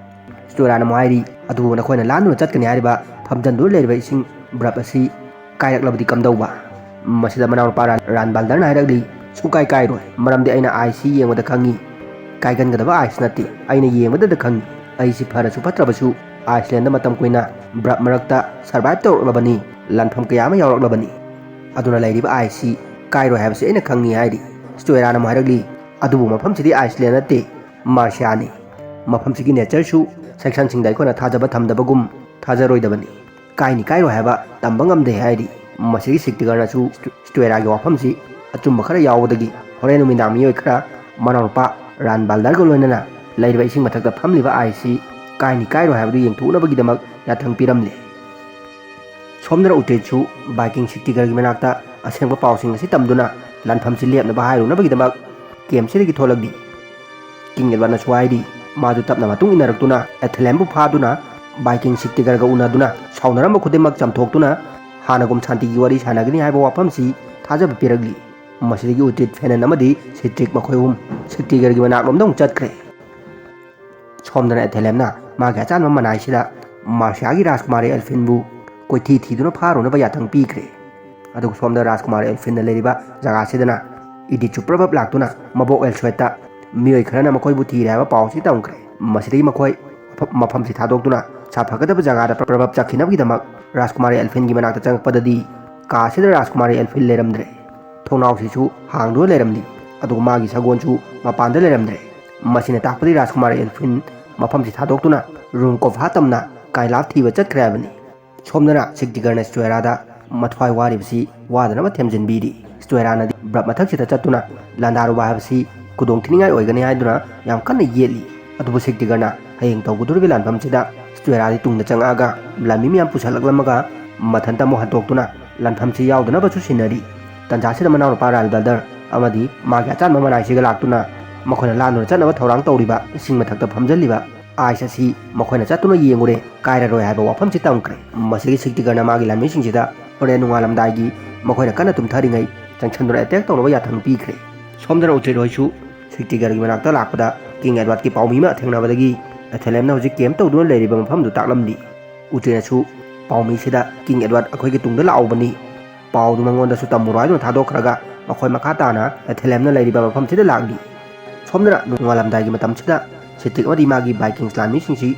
ꯁ꯭ꯇꯣꯏꯔꯥꯅ ꯑꯃꯨꯛ ꯍꯥꯏꯔꯤ, "ꯑꯗꯨꯕꯨ ꯅꯈꯣꯏꯅ ꯂꯥꯟꯗꯨꯅ ꯆꯠꯀꯅꯤ ꯍꯥꯏꯔꯤꯕ ꯐꯝꯖꯟꯗꯨꯅ ꯂꯩꯔꯤꯕ ꯏꯁꯤꯡ ꯕ꯭ꯔꯞ ꯑꯁꯤ ꯀꯥꯏꯔꯛꯂꯕꯗꯤ ꯀꯝꯗꯧꯕ?" ꯃꯁꯤꯗ ꯃꯅꯥꯎꯅꯨꯄꯥ ꯔꯥꯟ, ꯔꯥꯟ ꯕꯥꯜꯗꯔꯅ ꯍꯥꯏꯔꯛꯂꯤ, "ꯁꯨꯡꯀꯥꯏ ꯀꯥꯏꯔꯣꯏ, ꯃꯔꯝꯗꯤ ꯑꯩꯅ ꯑꯥꯏꯁꯁꯤ ꯌꯦꯡꯕꯗ ꯈꯪꯉꯤ꯫ ꯀꯥꯏꯒꯟꯒꯗꯕ ꯑꯥꯏꯁ ꯅꯠꯇꯦ, ꯑꯩꯅ ꯌꯦꯡꯕꯗꯗ ꯈꯪꯉꯤ꯫ ꯑꯩꯁꯤ ꯐꯔꯁꯨ ꯐꯠꯇ꯭ꯔꯕꯁꯨ ꯑꯥꯏꯁꯂꯦꯟꯗ ꯃꯇꯝ ꯀꯨꯏꯅ ꯕ꯭ꯔꯞ ꯃꯔꯛꯇ ꯁꯔꯚꯥꯏꯚ ꯇꯧꯔꯛꯂꯕꯅꯤ, ꯂꯥꯟꯐꯝ ꯀꯌꯥ ꯑꯃ ꯌꯥꯎꯔꯛꯂꯕꯅꯤ꯫ ꯑꯗꯨꯅ ꯂꯩꯔꯤꯕ ꯑꯥꯏꯁꯁꯤ ꯀꯥꯏꯔꯣꯏ ꯍꯥꯏꯕꯁꯤ ꯑꯩꯅ ꯈꯪꯉꯤ" ꯍꯥꯏꯔꯤ꯫ ꯁ꯭ꯇꯣꯏꯔꯥꯅ ꯑꯃꯨꯛ ꯍꯥꯏꯔꯛꯂꯤ, "ꯑꯗꯨꯕꯨ ꯃꯐꯝꯁꯤꯗꯤ ꯑꯥꯏꯁꯂꯦꯟ ꯅꯠꯇꯦ, ꯃꯥꯔꯁꯤꯌꯥꯅꯤ꯫ ꯃꯐꯝꯁꯤꯒꯤ ꯅꯦꯆꯔꯁꯨ ꯁꯦꯛꯁꯟꯁꯤꯡꯗ ꯑꯩꯈꯣꯏꯅ ꯊꯥꯖꯕ ꯊꯝꯗꯕꯒꯨꯝ ꯊꯥꯖꯔꯣꯏꯗꯕꯅꯤ꯫ ꯀꯥꯏꯅꯤ ꯀꯥꯏꯔꯣꯏ ꯍꯥꯏꯕ ꯇꯝꯕ ꯉꯝꯗꯦ" ꯍꯥꯏꯔꯤ꯫ ꯃꯁꯤꯒꯤ ꯁꯤꯛꯇꯤꯒꯔꯅꯁꯨ ꯁ꯭ꯇꯨ-, ꯁ꯭ꯇꯨꯋꯦꯔꯥꯒꯤ ꯋꯥꯐꯝꯁꯤ ꯑꯆꯨꯝꯕ ꯈꯔ ꯌꯥꯎꯕꯗꯒꯤ ꯍꯣꯔꯦꯟ ꯅꯨꯃꯤꯗꯥꯡ ꯃꯤꯑꯣꯏ ꯈꯔ ꯃꯅꯥꯎꯅꯨꯄꯥ ꯔꯥꯟ ꯕꯥꯜꯗꯔꯒ ꯂꯣꯏꯅꯅ ꯂꯩꯔꯤꯕ ꯏꯁꯤꯡ ꯃꯊꯛꯇ ꯐꯝꯂꯤꯕ ꯑꯥꯏꯁꯁꯤ ꯀꯥꯏꯅꯤ ꯀꯥꯏꯔꯣꯏ ꯍꯥꯏꯕꯗꯨ ꯌꯦꯡꯊꯣꯛꯅꯕꯒꯤꯗꯃꯛ ꯌꯥꯊꯪ ꯄꯤꯔꯝꯂꯦ꯫ ꯁꯣꯝꯗꯅ ꯎꯇ꯭ꯔꯤꯠꯁꯨ ꯕꯥꯏꯀꯤꯡ ꯁꯤꯛꯇꯤꯒꯔꯒꯤ ꯃꯅꯥꯛꯇ ꯑꯁꯦꯡꯕ ꯄꯥꯎꯁꯤꯡ ꯑꯁꯤ ꯇꯝꯗꯨꯅ ꯂꯥꯟꯐꯝꯁꯤ ꯂꯦꯞꯅꯕ ꯍꯥꯏꯔꯨꯅꯕꯒꯤꯗꯃꯛ ꯀꯦꯝꯞꯁꯤꯗꯒꯤ ꯊꯣꯛꯂꯛꯂꯤ꯫ ꯀꯤꯡ ꯑꯦꯗꯋꯥꯔꯗꯅꯁꯨ ꯍꯥꯏꯔꯤ, ꯃꯥꯗꯨ ꯇꯞꯅ ꯃꯇꯨꯡ ꯏꯟꯅꯔꯛꯇꯨꯅ ꯑꯦꯊꯦꯂꯦꯝꯕꯨ ꯐꯥꯗꯨꯅ ꯕꯥꯏꯀꯤꯡ ꯁꯤꯛꯇꯤꯒꯔꯒ ꯎꯅꯗꯨꯅ ꯁꯥꯎꯅꯔꯝꯕ ꯈꯨꯗꯤꯡꯃꯛ ꯆꯥꯝꯊꯣꯛꯇꯨꯅ ꯍꯥꯟꯅꯒꯨꯝ ꯁꯥꯟꯇꯤꯒꯤ ꯋꯥꯔꯤ ꯁꯥꯟꯅꯒꯅꯤ ꯍꯥꯏꯕ ꯋꯥꯐꯝꯁꯤ ꯊꯥꯖꯕ ꯄꯤꯔꯛꯂꯤ꯫ ꯃꯁꯤꯗꯒꯤ ꯎꯇ꯭ꯔꯤꯠ, ꯐꯦꯅꯟ ꯑꯃꯗꯤ ꯁꯤꯇ꯭ꯔꯤꯛ ꯃꯈꯣꯏ ꯑꯍꯨꯝ ꯁꯤꯛꯇꯤꯒꯔꯒꯤ ꯃꯅꯥꯛꯂꯣꯝꯗ ꯑꯃꯨꯛ ꯆꯠꯈ꯭ꯔꯦ꯫ ꯁꯣꯝꯗꯅ ꯑꯦꯊꯦꯂꯦꯝꯅ ꯃꯥꯒꯤ ꯑꯆꯥꯟꯕ ꯃꯅꯥꯏꯁꯤꯗ ꯃꯥꯔꯁꯤꯌꯥꯒꯤ ꯔꯥꯖꯀꯨꯃꯥꯔꯤ ꯑꯦꯜꯐꯤꯟꯕꯨ ꯀꯣꯏꯊꯤ ꯊꯤꯗꯨꯅ ꯐꯥꯔꯨꯅꯕ ꯌꯥꯊꯪ ꯄꯤꯈ꯭ꯔꯦ꯫ ꯑꯗꯨꯒ ꯁꯣꯝꯗ ꯔꯥꯖꯀꯨꯃꯥꯔꯤ ꯑꯦꯜꯐꯤꯟꯅ ꯂꯩꯔꯤꯕ ꯖꯒꯥꯁꯤꯗꯅ ꯏꯗꯤꯠꯁꯨ ꯄ꯭ꯔꯕꯞ ꯂꯥꯛꯇꯨꯅ ꯃꯕꯣꯛ ꯑꯦꯜꯁ꯭ꯋꯦꯠꯇ ꯃꯤꯑꯣꯏ ꯈꯔꯅ ꯃꯈꯣꯏꯕꯨ ꯊꯤꯔꯦ ꯍꯥꯏꯕ ꯄꯥꯎ ꯑꯁꯤ ꯇꯝꯈ꯭ꯔꯦ꯫ ꯃꯁꯤꯗꯒꯤ ꯃꯈꯣꯏ ꯃꯐꯝ-, ꯃꯐꯝꯁꯤ ꯊꯥꯗꯣꯛꯇꯨꯅ ꯁꯥꯐꯒꯗꯕ ꯖꯒꯥꯗ ꯄ꯭ꯔꯕꯞ ꯆꯠꯈꯤꯅꯕꯒꯤꯗꯃꯛ ꯔꯥꯖꯀꯨꯃꯥꯔꯤ ꯑꯦꯜꯐꯤꯟꯒꯤ ꯃꯅꯥꯛꯇ ꯆꯪꯉꯛꯄꯗꯗꯤ ꯀꯥ ꯑꯁꯤꯗ ꯔꯥꯖꯀꯨꯃꯥꯔꯤ ꯑꯦꯜꯐꯤꯟ ꯂꯩꯔꯝꯗ꯭ꯔꯦ꯫ ꯊꯣꯡꯅꯥꯎꯁꯤꯁꯨ ꯍꯥꯡꯗꯨꯅ ꯂꯩꯔꯝꯂꯤ, ꯑꯗꯨꯒ ꯃꯥꯒꯤ ꯁꯒꯣꯜꯁꯨ ꯃꯄꯥꯟꯗ ꯂꯩꯔꯝꯗ꯭ꯔꯦ꯫ ꯃꯁꯤꯅ ꯇꯥꯛꯄꯗꯤ ꯔꯥꯖꯀꯨꯃꯥꯔ ꯑꯦꯜꯐꯤꯟ ꯃꯐꯝꯁꯤ ꯊꯥꯗꯣꯛꯇꯨꯅ ꯔꯨꯝ ꯀꯣꯐꯥ ꯇꯝꯅ ꯀꯥꯏꯂꯥꯞ ꯊꯤꯕ ꯆꯠꯈ꯭ꯔꯦ ꯍꯥꯏꯕꯅꯤ꯫ ꯁꯣꯝꯗꯅ ꯁꯤꯛꯇꯤꯒꯔꯅ ꯁ꯭ꯇꯨꯑꯦꯔꯥꯗ ꯃꯊ꯭ꯋꯥꯏ ꯋꯥꯔꯤꯕꯁꯤ ꯋꯥꯗꯅꯕ ꯊꯦꯝꯖꯤꯟꯕꯤꯔꯤ꯫ ꯁ꯭ꯇꯨꯑꯦꯔꯥꯅꯗꯤ ꯕ꯭ꯔꯞ ꯃꯊꯛꯁꯤꯗ ꯆꯠꯇꯨꯅ ꯂꯥꯟꯗꯥꯔꯨꯕ ꯍꯥꯏꯕꯁꯤ ꯈꯨꯗꯣꯡ ꯊꯤꯅꯤꯡꯉꯥꯏ ꯑꯣꯏꯒꯅꯤ ꯍꯥꯏꯗꯨꯅ ꯌꯥꯝ ꯀꯟꯅ ꯌꯦꯠꯂꯤ꯫ ꯑꯗꯨꯕꯨ ꯁꯤꯛꯇꯤꯒꯔꯅ ꯍꯌꯦꯡ ꯇꯧꯒꯗꯧꯔꯤꯕ ꯂꯥꯟꯐꯝꯁꯤꯗ ꯁ꯭ꯇꯨꯑꯦꯔꯥꯗꯤ ꯇꯨꯡꯗ ꯆꯪꯉꯛꯑꯒ ꯂꯥꯟꯃꯤ ꯃꯌꯥꯝ ꯄꯨꯁꯜꯂꯛꯂꯝꯃꯒ ꯃꯊꯟꯇ ꯑꯃꯨꯛ ꯍꯟꯇꯣꯛꯇꯨꯅ ꯂꯥꯟꯐꯝꯁꯤ ꯌꯥꯎꯗꯅꯕꯁꯨ ꯁꯤꯟꯅꯔꯤ꯫ ꯇꯟꯖꯥꯁꯤꯗ ꯃꯅꯥꯎꯅꯨꯄꯥ ꯔꯥꯏꯜ ꯕꯦꯜꯗꯔ ꯑꯃꯗꯤ ꯃꯥꯒꯤ ꯑꯆꯥꯟꯕ ꯃꯅꯥꯏꯁꯤꯒ ꯂꯥꯛꯇꯨꯅ ꯃꯈꯣꯏꯅ ꯂꯥꯟꯗꯨꯅ ꯆꯠꯅꯕ ꯊꯧꯔꯥꯡ ꯇꯧꯔꯤꯕ ꯏꯁꯤꯡ ꯃꯊꯛꯇ ꯐꯝꯖꯜꯂꯤꯕ ꯑꯥꯏꯁ ꯑꯁꯤ ꯃꯈꯣꯏꯅ ꯆꯠꯇꯨꯅ ꯌꯦꯡꯉꯨꯔꯦ, ꯀꯥꯏꯔꯔꯣꯏ ꯍꯥꯏꯕ ꯋꯥꯐꯝꯁꯤ ꯇꯝꯈ꯭ꯔꯦ꯫ ꯃꯁꯤꯒꯤ ꯁꯤꯛꯇꯤꯒꯔꯅ ꯃꯥꯒꯤ ꯂꯥꯟꯃꯤꯁꯤꯡꯁꯤꯗ ꯍꯣꯔꯦꯟ ꯅꯣꯡꯉꯥꯜꯂꯝꯗꯥꯏꯒꯤ ꯃꯈꯣꯏꯅ ꯀꯟꯅ ꯇꯨꯝꯊꯔꯤꯉꯩ ꯆꯪꯁꯟꯗꯨꯅ ꯑꯦꯇꯦꯛ ꯇꯧꯅꯕ ꯌꯥꯊꯪ ꯄꯤꯈ꯭ꯔꯦ꯫ ꯁꯣꯝꯗꯅ ꯎꯇ꯭ꯔꯤꯠ ꯍꯣꯏꯁꯨ ꯁꯤꯛꯇꯤꯒꯔꯒꯤ ꯃꯅꯥꯛꯇ ꯂꯥꯛꯄꯗ ꯀꯤꯡ ꯑꯦꯗꯋꯥꯔꯗꯀꯤ ꯄꯥꯎꯃꯤ ꯑꯃ ꯊꯦꯡꯅꯕꯗꯒꯤ ꯑꯦꯊꯦꯂꯦꯝꯅ ꯍꯧꯖꯤꯛ ꯀꯦꯝ ꯇꯧꯗꯨꯅ ꯂꯩꯔꯤꯕ ꯃꯐꯝꯗꯨ ꯇꯥꯛꯂꯝꯂꯤ꯫ ꯎꯇ꯭ꯔꯤꯠꯅꯁꯨ ꯄꯥꯎꯃꯤꯁꯤꯗ ꯀꯤꯡ ꯑꯦꯗꯋꯥꯔꯗ ꯑꯩꯈꯣꯏꯒꯤ ꯇꯨꯡꯗ ꯂꯥꯛꯍꯧꯕꯅꯤ, ꯄꯥꯎꯗꯨ ꯃꯉꯣꯟꯗꯁꯨ ꯇꯝꯃꯨꯔꯣ ꯍꯥꯏꯗꯨꯅ ꯊꯥꯗꯣꯛꯈ꯭ꯔꯒ ꯃꯈꯣꯏ ꯃꯈꯥ ꯇꯥꯅ ꯑꯦꯊꯦꯂꯦꯝꯅ ꯂꯩꯔꯤꯕ ꯃꯐꯝꯁꯤꯗ ꯂꯥꯛꯂꯤ꯫ ꯁꯣꯝꯗꯅ ꯅꯣꯡꯉꯥꯜꯂꯝꯗꯥꯏꯒꯤ ꯃꯇꯝꯁꯤꯗ ꯁꯤꯇ꯭ꯔꯤꯛ ꯑꯃꯗꯤ ꯃꯥꯒꯤ ꯚꯥꯏꯀꯤꯡꯁ ꯂꯥꯟꯃꯤꯁꯤꯡꯁꯤ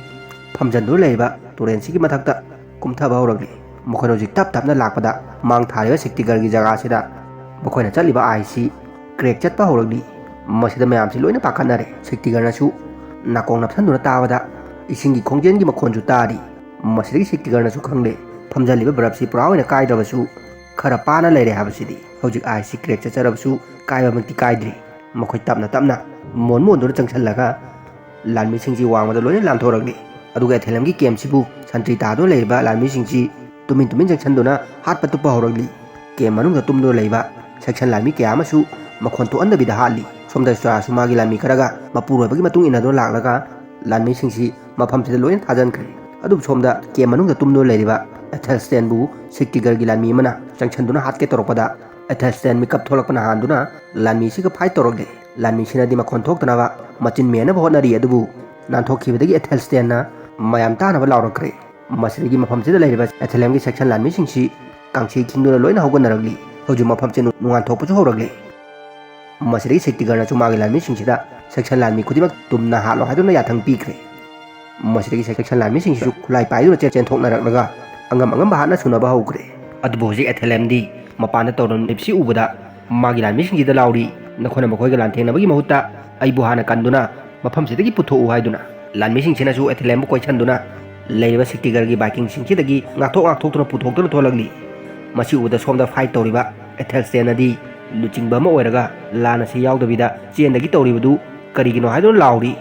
ꯐꯝꯖꯟꯗꯨꯅ ꯂꯩꯔꯤꯕ ꯇꯨꯔꯦꯜꯁꯤꯒꯤ ꯃꯊꯛꯇ ꯀꯨꯝꯊꯕ ꯍꯧꯔꯛꯂꯤ꯫ ꯃꯈꯣꯏꯅ ꯍꯧꯖꯤꯛ ꯇꯞ ꯇꯞꯅ ꯂꯥꯛꯄꯗ ꯃꯥꯡ ꯊꯥꯔꯤꯕ ꯁꯤꯛꯇꯤꯒꯔꯒꯤ ꯖꯒꯥꯁꯤꯗ ꯃꯈꯣꯏꯅ ꯆꯠꯂꯤꯕ ꯑꯥꯏꯁꯁꯤ ꯀ꯭ꯔꯦꯛ ꯆꯠꯄ ꯍꯧꯔꯛꯂꯤ꯫ ꯃꯁꯤꯗ ꯃꯌꯥꯝꯁꯤ ꯂꯣꯏꯅ ꯄꯥꯈꯠꯅꯔꯦ꯫ ꯁꯤꯛꯇꯤꯒꯔꯅꯁꯨ ꯅꯥꯀꯣꯡ ꯅꯞꯁꯟꯗꯨꯅ ꯇꯥꯕꯗ ꯏꯁꯤꯡꯒꯤ ꯈꯣꯡꯖꯦꯜꯒꯤ ꯃꯈꯣꯟꯁꯨ ꯇꯥꯔꯤ꯫ ꯃꯁꯤꯗꯒꯤ ꯁꯤꯛꯇꯤꯒꯔꯅꯁꯨ ꯈꯪꯂꯦ, ꯐꯝꯖꯜꯂꯤꯕ ꯕꯔꯞꯁꯤ ꯄꯨꯔꯥ ꯑꯣꯏꯅ ꯀꯥꯏꯗ꯭ꯔꯕꯁꯨ ꯈꯔ ꯄꯥꯅ ꯂꯩꯔꯦ ꯍꯥꯏꯕꯁꯤꯗꯤ꯫ ꯍꯧꯖꯤꯛ ꯑꯥꯏꯁꯁꯤ ꯀ꯭ꯔꯦꯛ ꯆꯠꯆꯔꯕꯁꯨ ꯀꯥꯏꯕꯃꯛꯇꯤ ꯀꯥꯏꯗ꯭ꯔꯤ꯫ ꯃꯈꯣꯏ ꯇꯞꯅ ꯇꯞꯅ ꯃꯣꯟ ꯃꯣꯟꯗꯨꯅ ꯆꯪꯁꯤꯜꯂꯒ ꯂꯥꯟꯃꯤꯁꯤꯡꯁꯤ ꯋꯥꯡꯃꯗ ꯂꯣꯏꯅ ꯂꯥꯟꯊꯣꯔꯛꯂꯤ꯫ ꯑꯗꯨꯒ ꯑꯦꯊꯦꯂꯦꯝꯒꯤ ꯀꯦꯝꯁꯤꯕꯨ ꯁꯟꯇ꯭ꯔꯤ ꯇꯥꯗꯨꯅ ꯂꯩꯔꯤꯕ ꯂꯥꯟꯃꯤꯁꯤꯡꯁꯤ ꯇꯨꯃꯤꯟ ꯇꯨꯃꯤꯟ ꯆꯪꯁꯤꯟꯗꯨꯅ ꯍꯥꯠꯄ ꯇꯨꯞꯄ ꯍꯧꯔꯛꯂꯤ꯫ ꯀꯦꯝ ꯃꯅꯨꯡꯗ ꯇꯨꯝꯗꯨꯅ ꯂꯩꯕ ꯁꯦꯛꯁꯟ ꯂꯥꯟꯃꯤ ꯀꯌꯥ ꯑꯃꯁꯨ ꯃꯈꯣꯟ ꯊꯣꯛꯍꯟꯗꯕꯤꯗ ꯍꯥꯠꯂꯤ꯫ ꯁꯣꯝꯗ ꯁ꯭ꯇꯨꯑꯦꯔꯥꯁꯨ ꯃꯥꯒꯤ ꯂꯥꯟꯃꯤ ꯈꯔꯒ ꯃꯄꯨꯔꯣꯏꯕꯒꯤ ꯃꯇꯨꯡ ꯏꯟꯅꯗꯨꯅ ꯂꯥꯛꯂꯒ ꯂꯥꯟꯃꯤꯁꯤꯡꯁꯤ ꯃꯐꯝꯁꯤꯗ ꯂꯣꯏꯅ ꯊꯥꯖꯤꯟꯈ꯭ꯔꯦ꯫ ꯑꯗꯨꯕꯨ ꯁꯣꯝꯗ ꯀꯦꯝ ꯃꯅꯨꯡꯗ ꯇꯨꯝꯗꯨꯅ ꯂꯩꯔꯤꯕ ꯑꯦꯊꯦꯜꯁꯇꯦꯟꯕꯨ ꯁꯤꯛꯇꯤꯒꯔꯒꯤ ꯂꯥꯟꯃꯤ ꯑꯃꯅ ꯆꯪꯁꯤꯟꯗꯨꯅ ꯍꯥꯠꯀꯦ ꯇꯧꯔꯛꯄꯗ ꯑꯦꯊꯦꯜꯁꯇꯦꯟ ꯃꯤꯀꯞ ꯊꯣꯛꯂꯛꯄꯅ ꯍꯥꯟꯗꯨꯅ ꯂꯥꯟꯃꯤꯁꯤꯒ ꯐꯥꯏꯠ ꯇꯧꯔꯛꯂꯦ꯫ ꯂꯥꯟꯃꯤꯁꯤꯅꯗꯤ ꯃꯈꯣꯟ ꯊꯣꯛꯇꯅꯕ ꯃꯆꯤꯟ ꯃꯦꯟꯅꯕ ꯍꯣꯠꯅꯔꯤ, ꯑꯗꯨꯕꯨ ꯅꯥꯟꯊꯣꯛꯈꯤꯕꯗꯒꯤ ꯑꯦꯊꯦꯜꯁꯇꯦꯟꯅ ꯃꯌꯥꯝ ꯇꯥꯅꯕ ꯂꯥꯎꯔꯛꯈ꯭ꯔꯦ꯫ ꯃꯁꯤꯗꯒꯤ ꯃꯐꯝꯁꯤꯗ ꯂꯩꯔꯤꯕ ꯑꯦꯊꯦꯂꯦꯝꯒꯤ ꯁꯦꯛꯁꯟ ꯂꯥꯟꯃꯤꯁꯤꯡꯁꯤ ꯀꯥꯡꯁꯤ ꯈꯤꯡꯗꯨꯅ ꯂꯣꯏꯅ ꯍꯧꯒꯠꯅꯔꯛꯂꯤ꯫ ꯍꯧꯖꯤꯛ ꯃꯐꯝꯁꯤ ꯅꯨꯡꯉꯥꯟ ꯊꯣꯛꯄꯁꯨ ꯍꯧꯔꯛꯂꯤ꯫ ꯃꯁꯤꯗꯒꯤ ꯁꯤꯛꯇꯤꯒꯔꯅꯁꯨ ꯃꯥꯒꯤ ꯂꯥꯟꯃꯤꯁꯤꯡꯁꯤꯗ ꯁꯦꯛꯁꯟ ꯂꯥꯟꯃꯤ ꯈꯨꯗꯤꯡꯃꯛ ꯇꯨꯝꯅ ꯍꯥꯠꯂꯣ ꯍꯥꯏꯗꯨꯅ ꯌꯥꯊꯪ ꯄꯤꯈ꯭ꯔꯦ꯫ ꯃꯁꯤꯗꯒꯤ ꯁꯦꯛꯁꯟ ꯂꯥꯟꯃꯤꯁꯤꯡꯁꯤꯁꯨ ꯈꯨꯠꯂꯥꯏ ꯄꯥꯏꯗꯨꯅ ꯆꯦꯟ-, ꯆꯦꯟꯊꯣꯛꯅꯔꯛꯂꯒ ꯑꯉꯝ ꯑꯉꯝꯕ ꯍꯥꯠꯅ ꯁꯨꯅꯕ ꯍꯧꯈ꯭ꯔꯦ꯫ ꯑꯗꯨꯕꯨ ꯍꯧꯖꯤꯛ ꯑꯦꯊꯦꯂꯦꯝꯗꯤ ꯃꯄꯥꯟꯗ ꯇꯧꯔꯝꯂꯤꯕꯁꯤ ꯎꯕꯗ ꯃꯥꯒꯤ ꯂꯥꯟꯃꯤꯁꯤꯡꯁꯤꯗ ꯂꯥꯎꯔꯤ, "ꯅꯈꯣꯏꯅ ꯃꯈꯣꯏꯒ ꯂꯥꯟꯊꯦꯡꯅꯕꯒꯤ ꯃꯍꯨꯠꯇ ꯑꯩꯕꯨ ꯍꯥꯟꯅ ꯀꯟꯗꯨꯅ ꯃꯐꯝꯁꯤꯗꯒꯤ ꯄꯨꯊꯣꯛꯎ ꯍꯥꯏꯗꯨꯅ ꯂꯥꯟꯃꯤꯁꯤꯡꯁꯤꯅꯁꯨ ꯑꯦꯊꯦꯂꯦꯝꯕꯨ ꯀꯣꯏꯁꯟꯗꯨꯅ ꯂꯩꯔꯤꯕ ꯁꯤꯛꯇꯤꯒꯔꯒꯤ ꯕꯥꯏꯀꯤꯡꯁꯤꯡꯁꯤꯗꯒꯤ ꯉꯥꯛꯊꯣꯛ ꯉꯥꯛꯊꯣꯛꯇꯨꯅ ꯄꯨꯊꯣꯛꯇꯨꯅ ꯊꯣꯛꯂꯛꯂꯤ꯫ ꯃꯁꯤ ꯎꯕꯗ ꯁꯣꯝꯗ ꯐꯥꯏꯠ ꯇꯧꯔꯤꯕ ꯑꯦꯊꯦꯜꯁꯇꯦꯟꯅꯗꯤ ꯂꯨꯆꯤꯡꯕ ꯑꯃ ꯑꯣꯏꯔꯒ ꯂꯥꯟ ꯑꯁꯤ ꯌꯥꯎꯗꯕꯤꯗ ꯆꯦꯟꯗꯒꯤ ꯇꯧꯔꯤꯕꯗꯨ ꯀꯔꯤꯒꯤꯅꯣ ꯍꯥꯏꯗꯨꯅ ꯂꯥꯎꯔꯤ꯫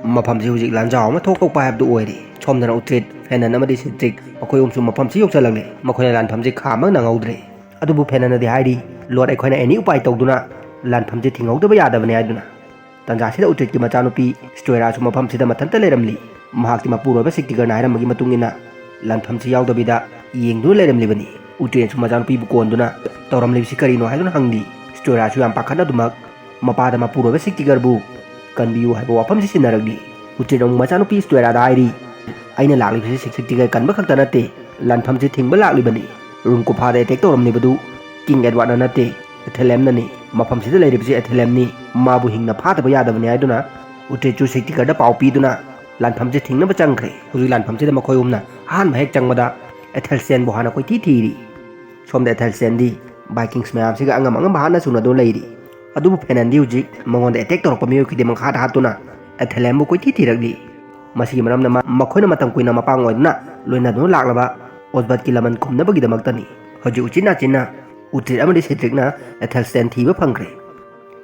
ꯃꯐꯝꯁꯤ ꯍꯧꯖꯤꯛ ꯂꯥꯟꯖꯥꯎ ꯑꯃ ꯊꯣꯛꯇꯣꯛꯄ ꯍꯥꯏꯕꯗꯨ ꯑꯣꯏꯔꯦ꯫ ꯁꯣꯝꯗꯅ ꯎꯇ꯭ꯔꯤꯠ, ꯐꯦꯅꯟ ꯑꯃꯗꯤ ꯁꯤꯇ꯭ꯔꯤꯛ ꯃꯈꯣꯏ ꯑꯍꯨꯝꯁꯨ ꯃꯐꯝꯁꯤ ꯌꯧꯁꯤꯜꯂꯛꯂꯦ꯫ ꯃꯈꯣꯏꯅ ꯂꯥꯟꯐꯝꯁꯤ ꯈꯥꯝꯕ ꯅꯪꯍꯧꯗ꯭ꯔꯦ꯫ ꯑꯗꯨꯕꯨ ꯐꯦꯅꯟꯅꯗꯤ ꯍꯥꯏꯔꯤ, "ꯂꯣꯔꯗ, ꯑꯩꯈꯣꯏꯅ ꯑꯦꯅꯤ ꯎꯄꯥꯏ ꯇꯧꯗꯨꯅ ꯂꯥꯟꯐꯝꯁꯤ ꯊꯤꯡꯍꯧꯗꯕ ꯌꯥꯗꯕꯅꯤ" ꯍꯥꯏꯗꯨꯅ꯫ ꯇꯥꯟꯖꯥꯁꯤꯗ ꯎꯇ꯭ꯔꯤꯠꯀꯤ ꯃꯆꯥꯅꯨꯄꯤ ꯁ꯭ꯇꯣꯏꯔꯥꯁꯨ ꯃꯐꯝꯁꯤꯗ ꯃꯊꯟꯇ ꯂꯩꯔꯝꯂꯤ꯫ ꯃꯍꯥꯛꯇꯤ ꯃꯄꯨꯔꯣꯏꯕ ꯁꯤꯛꯇꯤꯒꯔꯅ ꯍꯥꯏꯔꯝꯕꯒꯤ ꯃꯇꯨꯡ ꯏꯟꯅ ꯂꯥꯟꯐꯝꯁꯤ ꯌꯥꯎꯗꯕꯤꯗ ꯌꯦꯡꯗꯨꯅ ꯂꯩꯔꯝꯂꯤꯕꯅꯤ꯫ ꯎꯇ꯭ꯔꯤꯠꯅꯁꯨ ꯃꯆꯥꯅꯨꯄꯤꯕꯨ ꯀꯣꯟꯗꯨꯅ ꯇꯧꯔꯝꯂꯤꯕꯁꯤ ꯀꯔꯤꯅꯣ ꯍꯥꯏꯗꯨꯅ ꯍꯪꯂꯤ꯫ ꯁ꯭ꯇꯣꯏꯔꯥꯁꯨ ꯌꯥꯝ ꯄꯥꯈꯠꯅꯗꯨꯃꯛ ꯃꯄꯥꯗ ꯃꯄꯨꯔꯣꯏꯕ ꯁꯤꯛꯇꯤꯒꯔꯕꯨ ꯀꯟꯕꯤꯌꯨ ꯍꯥꯏꯕ ꯋꯥꯐꯝꯁꯤ ꯁꯤꯟꯅꯔꯛꯂꯤ꯫ ꯎꯇ꯭ꯔꯤꯠꯅ ꯑꯃꯨꯛ ꯃꯆꯥꯅꯨꯄꯤ ꯁ꯭ꯇꯣꯏꯔꯥꯗ ꯍꯥꯏꯔꯤ, "ꯑꯩꯅ ꯂꯥꯛꯂꯤꯕꯁꯤ ꯁꯤꯛ-, ꯁꯤꯛꯇꯤꯒꯔ ꯀꯟꯕ ꯈꯛꯇ ꯅꯠꯇꯦ, ꯂꯥꯟꯐꯝꯁꯤ ꯊꯤꯡꯕ ꯂꯥꯛꯂꯤꯕꯅꯤ꯫ ꯔꯨꯝ ꯀꯨꯐꯥꯗ ꯑꯦꯇꯦꯛ ꯇꯧꯔꯝꯂꯤꯕꯗꯨ ꯀꯤꯡ ꯑꯦꯗꯋꯥꯔꯗꯅ ꯅꯠꯇꯦ, ꯑꯦꯊꯦꯂꯦꯝꯅꯅꯤ꯫ ꯃꯐꯝꯁꯤꯗ ꯂꯩꯔꯤꯕꯁꯤ ꯑꯦꯊꯦꯂꯦꯝꯅꯤ꯫ ꯃꯥꯕꯨ ꯍꯤꯡꯅ ꯐꯥꯗꯕ ꯌꯥꯗꯕꯅꯤ" ꯍꯥꯏꯗꯨꯅ ꯎꯇ꯭ꯔꯤꯠꯁꯨ ꯁꯤꯛꯇꯤꯒꯔꯗ ꯄꯥꯎ ꯄꯤꯗꯨꯅ ꯂꯥꯟꯐꯝꯁꯤ ꯊꯤꯡꯅꯕ ꯆꯪꯈ꯭ꯔꯦ꯫ ꯍꯧꯖꯤꯛ ꯂꯥꯟꯐꯝꯁꯤꯗ ꯃꯈꯣꯏ ꯑꯍꯨꯝꯅ ꯑꯍꯥꯟꯕ ꯍꯦꯛ ꯆꯪꯕꯗ ꯑꯦꯊꯦꯜꯁꯇꯦꯟꯕꯨ ꯍꯥꯟꯅ ꯀꯣꯏꯊꯤ ꯊꯤꯔꯤ꯫ ꯁꯣꯝꯗ ꯑꯦꯊꯦꯜꯁꯇꯦꯟꯗꯤ ꯕꯥꯏꯀꯤꯡꯁ ꯃꯌꯥꯝꯁꯤꯒ ꯑꯉꯝ ꯑꯉꯝꯕ ꯍꯥꯠꯅ ꯁꯨꯅꯗꯨꯅ ꯂꯩꯔꯤ꯫ ꯑꯗꯨꯕꯨ ꯐꯦꯅꯟꯗꯤ ꯍꯧꯖꯤꯛ ꯃꯉꯣꯟꯗ ꯑꯦꯇꯦꯛ ꯇꯧꯔꯛꯄ ꯃꯤꯑꯣꯏ ꯈꯨꯗꯤꯡꯃꯛ ꯍꯥꯠ ꯍꯥꯠꯇꯨꯅ ꯑꯦꯊꯦꯂꯦꯝꯕꯨ ꯀꯣꯏꯊꯤ ꯊꯤꯔꯛꯂꯤ꯫ ꯃꯁꯤꯒꯤ ꯃꯔꯝꯅ ꯃꯥ-, ꯃꯈꯣꯏꯅ ꯃꯇꯝ ꯀꯨꯏꯅ ꯃꯄꯥꯡ ꯑꯣꯏꯗꯨꯅ ꯂꯣꯏꯅꯗꯨꯅ ꯂꯥꯛꯂꯕ ꯑꯣꯖꯕꯠꯀꯤ ꯂꯃꯟ ꯈꯨꯝꯅꯕꯒꯤꯗꯃꯛꯇꯅꯤ꯫ ꯍꯧꯖꯤꯛ ꯎꯆꯤꯟ ꯅꯥꯆꯤꯟꯅ ꯎꯇ꯭ꯔꯤꯠ ꯑꯃꯗꯤ ꯁꯤꯇ꯭ꯔꯤꯛꯅ ꯑꯦꯊꯦꯜꯁꯇꯦꯟ ꯊꯤꯕ ꯐꯪꯈ꯭ꯔꯦ꯫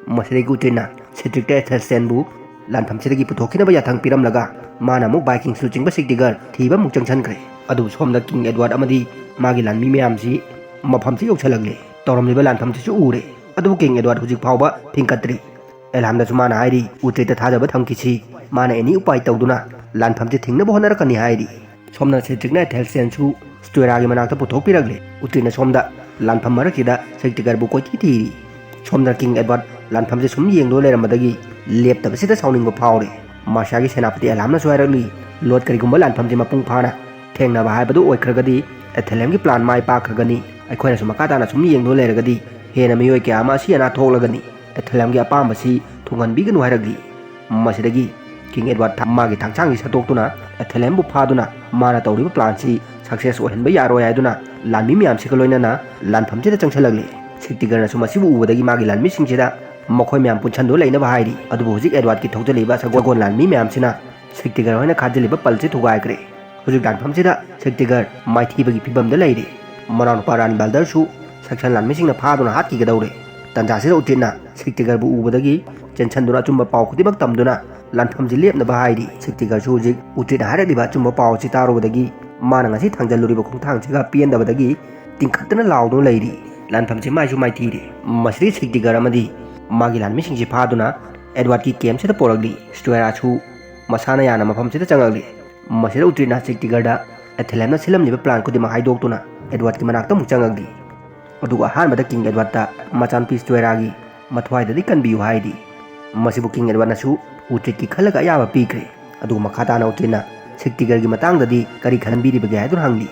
ꯃꯁꯤꯗꯒꯤ ꯎꯇ꯭ꯔꯤꯠꯅ ꯁꯤꯇ꯭ꯔꯤꯛꯇ ꯑꯦꯊꯦꯜꯁꯇꯦꯟꯕꯨ ꯂꯥꯟꯐꯝꯁꯤꯗꯒꯤ ꯄꯨꯊꯣꯛꯈꯤꯅꯕ ꯌꯥꯊꯪ ꯄꯤꯔꯝꯂꯒ ꯃꯥꯅ ꯑꯃꯨꯛ ꯕꯥꯏꯀꯤꯡꯁ ꯂꯨꯆꯤꯡꯕ ꯁꯤꯛꯇꯤꯒꯔ ꯊꯤꯕ ꯑꯃꯨꯛ ꯆꯪꯁꯤꯟꯈ꯭ꯔꯦ꯫ ꯑꯗꯨꯕꯨ ꯁꯣꯝꯗ ꯀꯤꯡ ꯑꯦꯗꯋꯥꯔꯗ ꯑꯃꯗꯤ ꯃꯥꯒꯤ ꯂꯥꯟꯃꯤ ꯃꯌꯥꯝꯁꯤ ꯃꯐꯝꯁꯤ ꯌꯧꯁꯤꯜꯂꯛꯂꯦ꯫ ꯇꯧꯔꯝꯂꯤꯕ ꯂꯥꯟꯐꯝꯁꯤꯁꯨ ꯎꯔꯦ꯫ ꯑꯗꯨꯕꯨ ꯀꯤꯡ ꯑꯦꯗꯋꯥꯔꯗ ꯍꯧꯖꯤꯛ ꯐꯥꯎꯕ ꯐꯤꯡꯀꯠꯇ꯭ꯔꯤ꯫ ꯑꯦꯂꯥꯝꯗꯁꯨ ꯃꯥꯅ ꯍꯥꯏꯔꯤ, "ꯎꯇ꯭ꯔꯤꯠꯇ ꯊꯥꯖꯕ ꯊꯝꯈꯤꯁꯤ, ꯃꯥꯅ ꯑꯦꯅꯤ ꯎꯄꯥꯏ ꯇꯧꯗꯨꯅ ꯂꯥꯟꯐꯝꯁꯤ ꯊꯤꯡꯅꯕ ꯍꯣꯠꯅꯔꯛꯀꯅꯤ" ꯍꯥꯏꯔꯤ꯫ ꯁꯣꯝꯗ ꯁꯤꯇ꯭ꯔꯤꯛꯅ ꯑꯦꯊꯦꯜꯁꯇꯦꯟꯁꯨ ꯁ꯭ꯇꯣꯏꯔꯥꯒꯤ ꯃꯅꯥꯛꯇ ꯄꯨꯊꯣꯛꯄꯤꯔꯛꯂꯦ꯫ ꯎꯇ꯭ꯔꯤꯠꯅ ꯁꯣꯝꯗ ꯂꯥꯟꯐꯝ ꯃꯔꯛꯁꯤꯗ ꯁꯤꯛꯇꯤꯒꯔꯕꯨ ꯀꯣꯏꯊꯤ ꯊꯤꯔꯤ꯫ ꯁꯣꯝꯗ ꯀꯤꯡ ꯑꯦꯗꯋꯥꯔꯗ ꯂꯥꯟꯐꯝꯁꯦ ꯁꯨꯝ ꯌꯦꯡꯗꯨꯅ ꯂꯩꯔꯝꯕꯗꯒꯤ ꯂꯦꯞꯇꯕꯁꯤꯗ ꯁꯥꯎꯅꯤꯡꯕ ꯐꯥꯎꯔꯦ꯫ ꯃꯥꯔꯁꯤꯌꯥꯒꯤ ꯁꯦꯅꯥꯄꯇꯤ ꯑꯦꯂꯥꯝꯅꯁꯨ ꯍꯥꯏꯔꯛꯂꯤ, "ꯂꯣꯔꯗ, ꯀꯔꯤꯒꯨꯝꯕ ꯂꯥꯟꯐꯝꯁꯦ ꯃꯄꯨꯡ ꯐꯥꯅ ꯊꯦꯡꯅꯕ ꯍꯥꯏꯕꯗꯨ ꯑꯣꯏꯈ꯭ꯔꯒꯗꯤ ꯑꯦꯊꯦꯂꯦꯝꯒꯤ ꯄ꯭ꯂꯥꯟ ꯃꯥꯏ ꯄꯥꯛꯈ꯭ꯔꯒꯅꯤ꯫ ꯑꯩꯈꯣꯏꯅꯁꯨ ꯃꯈꯥ ꯇꯥꯅ ꯁꯨꯝ ꯌꯦꯡꯗꯨꯅ ꯂꯩꯔꯒꯗꯤ ꯍꯦꯟꯅ ꯃꯤꯑꯣꯏ ꯀꯌꯥ ꯑꯃ ꯑꯁꯤ ꯑꯅꯥ ꯊꯣꯛꯂꯒꯅꯤ꯫ ꯑꯦꯊꯦꯂꯦꯝꯒꯤ ꯑꯄꯥꯝꯕꯁꯤ ꯊꯨꯡꯍꯟꯕꯤꯒꯅꯨ" ꯍꯥꯏꯔꯛꯂꯤ꯫ ꯃꯁꯤꯗꯒꯤ ꯀꯤꯡ ꯑꯦꯗꯋꯥꯔꯗ ꯊ-, ꯃꯥꯒꯤ ꯊꯥꯡꯁꯥꯡꯁꯤ ꯁꯠꯇꯣꯛꯇꯨꯅ ꯑꯦꯊꯦꯂꯦꯝꯕꯨ ꯐꯥꯗꯨꯅ ꯃꯥꯅ ꯇꯧꯔꯤꯕ ꯄ꯭ꯂꯥꯟꯁꯤ ꯁꯛꯁꯦꯁ ꯑꯣꯏꯍꯟꯕ ꯌꯥꯔꯣꯏ ꯍꯥꯏꯗꯨꯅ ꯂꯥꯟꯃꯤ ꯃꯌꯥꯝꯁꯤꯒ ꯂꯣꯏꯅꯅ ꯂꯥꯟꯐꯝꯁꯤꯗ ꯆꯪꯁꯤꯜꯂꯛꯂꯦ꯫ ꯁꯤꯛꯇꯤꯒꯔꯅꯁꯨ ꯃꯁꯤꯕꯨ ꯎꯕꯗꯒꯤ ꯃꯥꯒꯤ ꯂꯥꯟꯃꯤꯁꯤꯡꯁꯤꯗ ꯃꯈꯣꯏ ꯃꯌꯥꯝ ꯄꯨꯟꯁꯤꯟꯗꯨꯅ ꯂꯩꯅꯕ ꯍꯥꯏꯔꯤ꯫ ꯑꯗꯨꯕꯨ ꯍꯧꯖꯤꯛ ꯑꯦꯗꯋꯥꯔꯗꯀꯤ ꯊꯧꯖꯜꯂꯤꯕ ꯁꯒꯣꯜ ꯂꯥꯟꯃꯤ ꯃꯌꯥꯝꯁꯤꯅ ꯁꯤꯛꯇꯤꯒꯔ ꯍꯣꯏꯅ ꯈꯥꯖꯤꯜꯂꯤꯕ ꯄꯜꯁꯤ ꯊꯨꯒꯥꯏꯈ꯭ꯔꯦ꯫ ꯍꯧꯖꯤꯛ ꯂꯥꯟꯐꯝꯁꯤꯗ ꯁꯤꯛꯇꯤꯒꯔ ꯃꯥꯏꯊꯤꯕꯒꯤ ꯐꯤꯕꯝꯗ ꯂꯩꯔꯤ꯫ ꯃꯅꯥꯎꯅꯨꯄꯥ ꯔꯥꯟ ꯕꯜꯗꯔꯁꯨ ꯁꯦꯛꯁꯟ ꯂꯥꯟꯃꯤꯁꯤꯡꯅ ꯐꯥꯗꯨꯅ ꯍꯥꯠꯈꯤꯒꯗꯧꯔꯦ꯫ ꯇꯟꯖꯥꯁꯤꯗ ꯎꯇ꯭ꯔꯤꯠꯅ ꯁꯤꯛꯇꯤꯒꯔꯕꯨ ꯎꯕꯗꯒꯤ ꯆꯦꯟꯁꯤꯟꯗꯨꯅ ꯑꯆꯨꯝꯕ ꯄꯥꯎ ꯈꯨꯗꯤꯡꯃꯛ ꯇꯝꯗꯨꯅ ꯂꯥꯟꯐꯝꯁꯤ ꯂꯦꯞꯅꯕ ꯍꯥꯏꯔꯤ꯫ ꯁꯤꯛꯇꯤꯒꯔꯁꯨ ꯍꯧꯖꯤꯛ ꯎꯇ꯭ꯔꯤꯠꯅ ꯍꯥꯏꯔꯛꯂꯤꯕ ꯑꯆꯨꯝꯕ ꯄꯥꯎ ꯑꯁꯤ ꯇꯥꯔꯨꯕꯗꯒꯤ ꯃꯥꯅ ꯉꯁꯤ ꯊꯥꯡꯖꯜꯂꯨꯔꯤꯕ ꯈꯣꯡꯊꯥꯡꯁꯤꯒ ꯄꯦꯟꯗꯕꯗꯒꯤ ꯇꯤꯡꯈꯠꯇꯅ ꯂꯥꯎꯗꯨꯅ ꯂꯩꯔꯤ꯫ ꯂꯥꯟꯐꯝꯁꯤ ꯃꯥꯏꯁꯨ ꯃꯥꯏꯊꯤꯔꯦ꯫ ꯃꯁꯤꯗꯒꯤ ꯁꯤꯛꯇꯤꯒꯔ ꯑꯃꯗꯤ ꯃꯥꯒꯤ ꯂꯥꯟꯃꯤꯁꯤꯡꯁꯤ ꯐꯥꯗꯨꯅ ꯑꯦꯗꯋꯥꯔꯗꯀꯤ ꯀꯦꯝꯁꯤꯗ ꯄꯣꯔꯛꯂꯤ꯫ ꯁ꯭ꯇꯨꯑꯦꯔꯥꯁꯨ ꯃꯁꯥꯅ ꯌꯥꯅ ꯃꯐꯝꯁꯤꯗ ꯆꯪꯂꯛꯂꯤ꯫ ꯃꯁꯤꯗ ꯎꯇ꯭ꯔꯤꯠꯅ ꯁꯤꯛꯇꯤꯒꯔꯗ ꯑꯦꯊꯦꯂꯦꯝꯅ ꯁꯤꯜꯂꯝꯂꯤꯕ ꯄ꯭ꯂꯥꯟ ꯈꯨꯗꯤꯡꯃꯛ ꯍꯥꯏꯗꯣꯛꯇꯨꯅ ꯑꯦꯗꯋꯥꯔꯗꯀꯤ ꯃꯅꯥꯛꯇ ꯑꯃꯨꯛ ꯆꯪꯂꯛꯂꯤ꯫ ꯑꯗꯨꯒ ꯑꯍꯥꯟꯕꯗ ꯀꯤꯡ ꯑꯦꯗꯋꯥꯔꯗꯇ ꯃꯆꯥꯅꯨꯄꯤ ꯁ꯭ꯇꯨꯑꯦꯔꯥꯒꯤ ꯃꯊ꯭ꯋꯥꯏꯗꯗꯤ ꯀꯟꯕꯤꯌꯨ ꯍꯥꯏꯔꯤ꯫ ꯃꯁꯤꯕꯨ ꯀꯤꯡ ꯑꯦꯗꯋꯥꯔꯗꯅꯁꯨ ꯎꯇ꯭ꯔꯤꯠꯀꯤ ꯈꯜꯂꯒ ꯑꯌꯥꯕ ꯄꯤꯈ꯭ꯔꯦ꯫ ꯑꯗꯨꯒ ꯃꯈꯥ ꯇꯥꯅ ꯎꯇ꯭ꯔꯤꯠꯅ ꯁꯤꯛꯇꯤꯒꯔꯒꯤ ꯃꯇꯥꯡꯗꯗꯤ ꯀꯔꯤ ꯈꯜꯍꯟꯕꯤꯔꯤꯕꯒꯦ ꯍꯥꯏꯗꯨꯅ ꯍꯪꯂꯤ꯫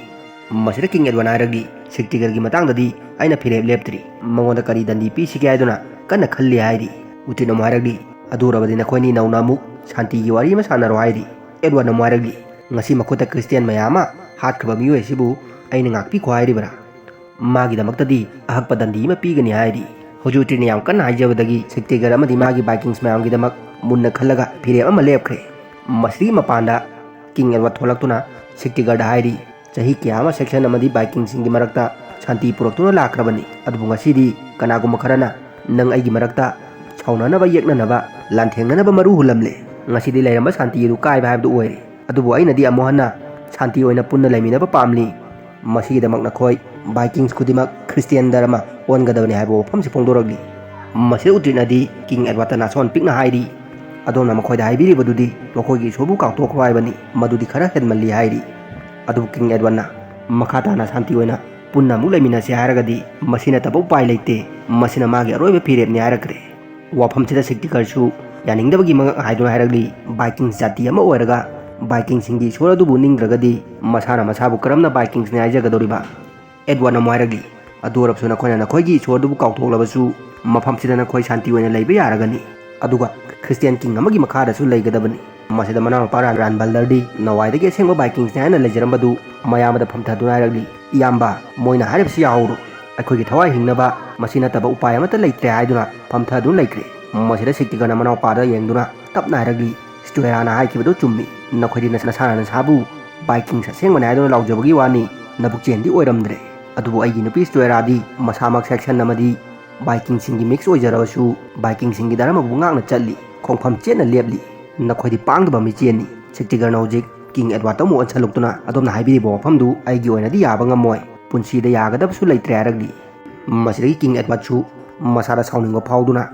ꯃꯁꯤꯗ ꯀꯤꯡ ꯑꯦꯗꯋꯥꯔꯗꯅ ꯍꯥꯏꯔꯛꯂꯤ, ꯁꯤꯛꯇꯤꯒꯔꯒꯤ ꯃꯇꯥꯡꯗꯗꯤ ꯑꯩꯅ ꯐꯤꯔꯦꯞ ꯂꯦꯞꯇ꯭ꯔꯤ꯫ ꯃꯉꯣꯟꯗ ꯀꯔꯤ ꯗꯟꯗꯤ ꯄꯤꯁꯤꯒꯦ ꯍꯥꯏꯗꯨꯅ ꯀꯟꯅ ꯈꯜꯂꯤ ꯍꯥꯏꯔꯤ꯫ ꯎꯇ꯭ꯔꯤꯠꯅ ꯑꯃꯨꯛ ꯍꯥꯏꯔꯛꯂꯤ, ꯑꯗꯨ ꯑꯣꯏꯔꯕꯗꯤ ꯅꯈꯣꯏꯅꯤ ꯅꯧꯅ ꯑꯃꯨꯛ ꯁꯥꯟꯇꯤꯒꯤ ꯋꯥꯔꯤ ꯑꯃ ꯁꯥꯟꯅꯔꯣ ꯍꯥꯏꯔꯤ꯫ ꯑꯦꯗꯋꯥꯔꯗꯅ ꯑꯃꯨꯛ ꯍꯥꯏꯔꯛꯂꯤ, ꯉꯁꯤ ꯃꯈꯨꯠꯇ ꯈ꯭ꯔꯤꯁꯇꯤꯌꯥꯟ ꯃꯌꯥꯝ ꯑꯃ ꯍꯥꯠꯈ꯭ꯔꯕ ꯃꯤꯑꯣꯏ ꯑꯁꯤꯕꯨ ꯑꯩꯅ ꯉꯥꯛꯄꯤꯈꯣ ꯍꯥꯏꯔꯤꯕ꯭ꯔꯥ? ꯃꯥꯒꯤꯗꯃꯛꯇꯗꯤ ꯑꯍꯛꯄ ꯗꯟꯗꯤ ꯑꯃ ꯄꯤꯒꯅꯤ ꯍꯥꯏꯔꯤ꯫ ꯍꯧꯖꯤꯛ ꯎꯇ꯭ꯔꯤꯠꯅ ꯌꯥꯝ ꯀꯟꯅ ꯍꯥꯏꯖꯕꯗꯒꯤ ꯁꯤꯛꯇꯤꯒꯔ ꯑꯃꯗꯤ ꯃꯥꯒꯤ ꯚꯥꯏꯀꯤꯡꯁ ꯃꯌꯥꯝꯒꯤꯗꯃꯛ ꯃꯨꯟꯅ ꯈꯜꯂꯒ ꯐꯤꯔꯦꯞ ꯑꯃ ꯂꯦꯞꯈ꯭ꯔꯦ꯫ ꯃꯁꯤꯒꯤ ꯃꯄꯥꯟꯗ ꯀꯤꯡ ꯑꯦꯗꯋꯥꯔꯗ ꯊꯣꯛꯂꯛꯇꯨꯅ ꯁꯤꯛꯇꯤꯒꯔꯗ ꯍꯥꯏꯔꯤ, ꯆꯍꯤ ꯀꯌꯥ ꯑꯃ ꯁꯦꯛꯁꯟ ꯑꯃꯗꯤ ꯚꯥꯏꯀꯤꯡꯁꯤꯡꯒꯤ ꯃꯔꯛꯇ ꯁꯥꯟꯇꯤ ꯄꯨꯔꯛꯇꯨꯅ ꯂꯥꯛꯈ꯭ꯔꯕꯅꯤ, ꯑꯗꯨꯕꯨ ꯉꯁꯤꯗꯤ ꯀꯅꯥꯒꯨꯝꯕ ꯈꯔꯅ ꯅꯪ ꯑꯩꯒꯤ ꯃꯔꯛꯇ ꯁꯥꯎꯅꯅꯕ, ꯌꯦꯛꯅꯅꯕ, ꯂꯥꯟꯊꯦꯡꯅꯅꯕ ꯃꯔꯨ ꯍꯨꯜꯂꯝꯂꯦ꯫ ꯉꯁꯤꯗꯤ ꯂꯩꯔꯝꯕ ꯁꯥꯟꯇꯤ ꯑꯗꯨ ꯀꯥꯏꯕ ꯍꯥꯏꯕꯗꯨ ꯑꯣꯏꯔꯦ꯫ ꯑꯗꯨꯕꯨ ꯑꯩꯅꯗꯤ ꯑꯃꯨꯛ ꯍꯟꯅ ꯁꯥꯟꯇꯤ ꯑꯣꯏꯅ ꯄꯨꯟꯅ ꯂꯩꯃꯤꯟꯅꯕ ꯄꯥꯝꯂꯤ꯫ ꯃꯁꯤꯒꯤꯗꯃꯛ ꯅꯈꯣꯏ ꯚꯥꯏꯀꯤꯡꯁ ꯈꯨꯗꯤꯡꯃꯛ ꯈ꯭ꯔꯤꯁꯇꯤꯌꯥꯟ ꯙꯔꯃ ꯑꯣꯟꯒꯗꯕꯅꯤ ꯍꯥꯏꯕ ꯋꯥꯐꯝꯁꯤ ꯐꯣꯡꯗꯣꯔꯛꯂꯤ꯫ ꯃꯁꯤꯗ ꯎꯇ꯭ꯔꯤꯠꯅꯗꯤ ꯀꯤꯡ ꯑꯦꯗꯋꯥꯔꯗꯇ ꯅꯥꯁꯣꯟ ꯄꯤꯛꯅ ꯍꯥꯏꯔꯤ, "ꯑꯗꯣꯝꯅ ꯃꯈꯣꯏꯗ ꯍꯥꯏꯕꯤꯔꯤꯕꯗꯨꯗꯤ ꯃꯈꯣꯏꯒꯤ ꯏꯁꯣꯔꯕꯨ ꯀꯥꯎꯊꯣꯛꯈ꯭ꯔꯣ ꯍꯥꯏꯕꯅꯤ, ꯃꯗꯨꯗꯤ ꯈꯔ ꯍꯦꯟꯃꯜꯂꯤ" ꯍꯥꯏꯔꯤ꯫ ꯑꯗꯨꯕꯨ ꯀꯤꯡ ꯑꯦꯗꯋꯥꯔꯗꯅ ꯃꯈꯥ ꯇꯥꯅ ꯁꯥꯟꯇꯤ ꯑꯣꯏꯅ ꯄꯨꯟꯅ ꯑꯃꯨꯛ ꯂꯩꯃꯤꯟꯅꯁꯤ ꯍꯥꯏꯔꯒꯗꯤ ꯃꯁꯤ ꯅꯠꯇꯕ ꯎꯄꯥꯏ ꯂꯩꯇꯦ, ꯃꯁꯤꯅ ꯃꯥꯒꯤ ꯑꯔꯣꯏꯕ ꯐꯤꯔꯦꯞꯅꯤ ꯍꯥꯏꯔꯛꯈ꯭ꯔꯦ꯫ ꯋꯥꯐꯝꯁꯤꯗ ꯁꯤꯛꯇꯤꯒꯔꯁꯨ ꯌꯥꯅꯤꯡꯗꯕꯒꯤ ꯃꯉꯛ ꯍꯥꯏꯗꯨꯅ ꯍꯥꯏꯔꯛꯂꯤ, ꯚꯥꯏꯀꯤꯡꯁ ꯖꯥꯇꯤ ꯑꯃ ꯑꯣꯏꯔꯒ ꯚꯥꯏꯀꯤꯡꯁꯤꯡꯒꯤ ꯏꯁꯣꯔ ꯑꯗꯨꯕꯨ ꯅꯤꯡꯗ꯭ꯔꯒꯗꯤ ꯃꯁꯥꯅ ꯃꯁꯥꯕꯨ ꯀꯔꯝꯅ ꯚꯥꯏꯀꯤꯡꯁꯅꯤ ꯍꯥꯏꯖꯒꯗꯧꯔꯤꯕ? ꯑꯦꯗꯋꯥꯔꯗꯅ ꯑꯃꯨꯛ ꯍꯥꯏꯔꯛꯂꯤ, "ꯑꯗꯨ ꯑꯣꯏꯔꯕꯁꯨ ꯅꯈꯣꯏꯅ ꯅꯈꯣꯏꯒꯤ ꯏꯁꯣꯔ ꯑꯗꯨꯕꯨ ꯀꯥꯎꯊꯣꯛꯂꯕꯁꯨ ꯃꯐꯝꯁꯤꯗ ꯅꯈꯣꯏ ꯁꯥꯟꯇꯤ ꯑꯣꯏꯅ ꯂꯩꯕ ꯌꯥꯔꯒꯅꯤ, ꯑꯗꯨꯒ ꯈ꯭ꯔꯤꯁꯇꯤꯌꯥꯟ ꯀꯤꯡ ꯑꯃꯒꯤ ꯃꯈꯥꯗꯁꯨ ꯂꯩꯒꯗꯕꯅꯤ"꯫ ꯃꯁꯤꯗ ꯃꯅꯥꯎꯅꯨꯄꯥ ꯔꯥꯟ, ꯔꯥꯟ ꯕꯜꯗꯔꯗꯤ ꯅꯋꯥꯏꯗꯒꯤ ꯑꯁꯦꯡꯕ ꯚꯥꯏꯀꯤꯡꯁꯅꯤ ꯍꯥꯏꯅ ꯂꯩꯖꯔꯝꯕꯗꯨ ꯃꯌꯥꯝꯕꯗ ꯐꯝꯊꯗꯨꯅ ꯍꯥꯏꯔꯛꯂꯤ, "ꯏꯌꯥꯝꯕ, ꯃꯣꯏꯅ ꯍꯥꯏꯔꯤꯕꯁꯤ ꯌꯥꯍꯧꯔꯣ꯫ ꯑꯩꯈꯣꯏꯒꯤ ꯊꯋꯥꯏ ꯍꯤꯡꯅꯕ ꯃꯁꯤ ꯅꯠꯇꯕ ꯎꯄꯥꯏ ꯑꯃꯠꯇ ꯂꯩꯇ꯭ꯔꯦ" ꯍꯥꯏꯗꯨꯅ ꯐꯝꯊꯗꯨꯅ ꯂꯩꯈ꯭ꯔꯦ꯫ ꯃꯁꯤꯗ ꯁꯤꯛꯇꯤꯒꯔꯅ ꯃꯅꯥꯎꯄꯥꯗ ꯌꯦꯡꯗꯨꯅ ꯇꯞꯅ ꯍꯥꯏꯔꯛꯂꯤ, "ꯁ꯭ꯇꯣꯏꯔꯥꯅ ꯍꯥꯏꯈꯤꯕꯗꯨ ꯆꯨꯝꯃꯤ꯫ ꯅꯈꯣꯏꯗꯤ ꯅꯁꯥꯅ ꯅꯁꯥꯕꯨ ꯕꯥꯏꯀꯤꯡꯁ ꯑꯁꯦꯡꯕꯅꯤ ꯍꯥꯏꯗꯨꯅ ꯂꯥꯎꯖꯕꯒꯤ ꯋꯥꯅꯤ, ꯅꯕꯨꯛꯆꯦꯜꯗꯤ ꯑꯣꯏꯔꯝꯗ꯭ꯔꯦ꯫ ꯑꯗꯨꯕꯨ ꯑꯩꯒꯤ ꯅꯨꯄꯤ ꯁ꯭ꯇꯣꯏꯔꯥꯗꯤ ꯃꯁꯥꯃꯛ ꯁꯦꯛꯁꯟ ꯑꯃꯗꯤ ꯕꯥꯏꯀꯤꯡꯁꯤꯡꯒꯤ ꯃꯤꯛꯁ ꯑꯣꯏꯖꯔꯕꯁꯨ ꯕꯥꯏꯀꯤꯡꯁꯤꯡꯒꯤ ꯙꯔꯃꯕꯨ ꯉꯥꯛꯅ ꯆꯠꯂꯤ, ꯈꯣꯡꯐꯝ ꯆꯦꯠꯅ ꯂꯦꯞꯂꯤ꯫ ꯅꯈꯣꯏꯗꯤ ꯄꯥꯡꯗꯕ ꯃꯤꯆꯦꯜꯅꯤ꯫" ꯁꯤꯛꯇꯤꯒꯔꯅ ꯍꯧꯖꯤꯛ ꯀꯤꯡ ꯑꯦꯗꯋꯥꯔꯗꯇ ꯑꯃꯨꯛ ꯑꯣꯟꯁꯤꯜꯂꯛꯇꯨꯅ ꯑꯗꯣꯝꯅ ꯍꯥꯏꯕꯤꯔꯤꯕ ꯋꯥꯐꯝꯗꯨ ꯑꯩꯒꯤ ꯑꯣꯏꯅꯗꯤ ꯌꯥꯕ ꯉꯝꯃꯣꯏ꯫ ꯄꯨꯟꯁꯤꯗ ꯌꯥꯒꯗꯕꯁꯨ ꯂꯩꯇ꯭ꯔꯦ ꯍꯥꯏꯔꯛꯂꯤ꯫ ꯃꯁꯤꯗꯒꯤ ꯀꯤꯡ ꯑꯦꯗꯋꯥꯔꯗꯁꯨ ꯃꯁꯥꯗ ꯁꯥꯎꯅꯤꯡꯕ ꯐꯥꯎꯗꯨꯅ,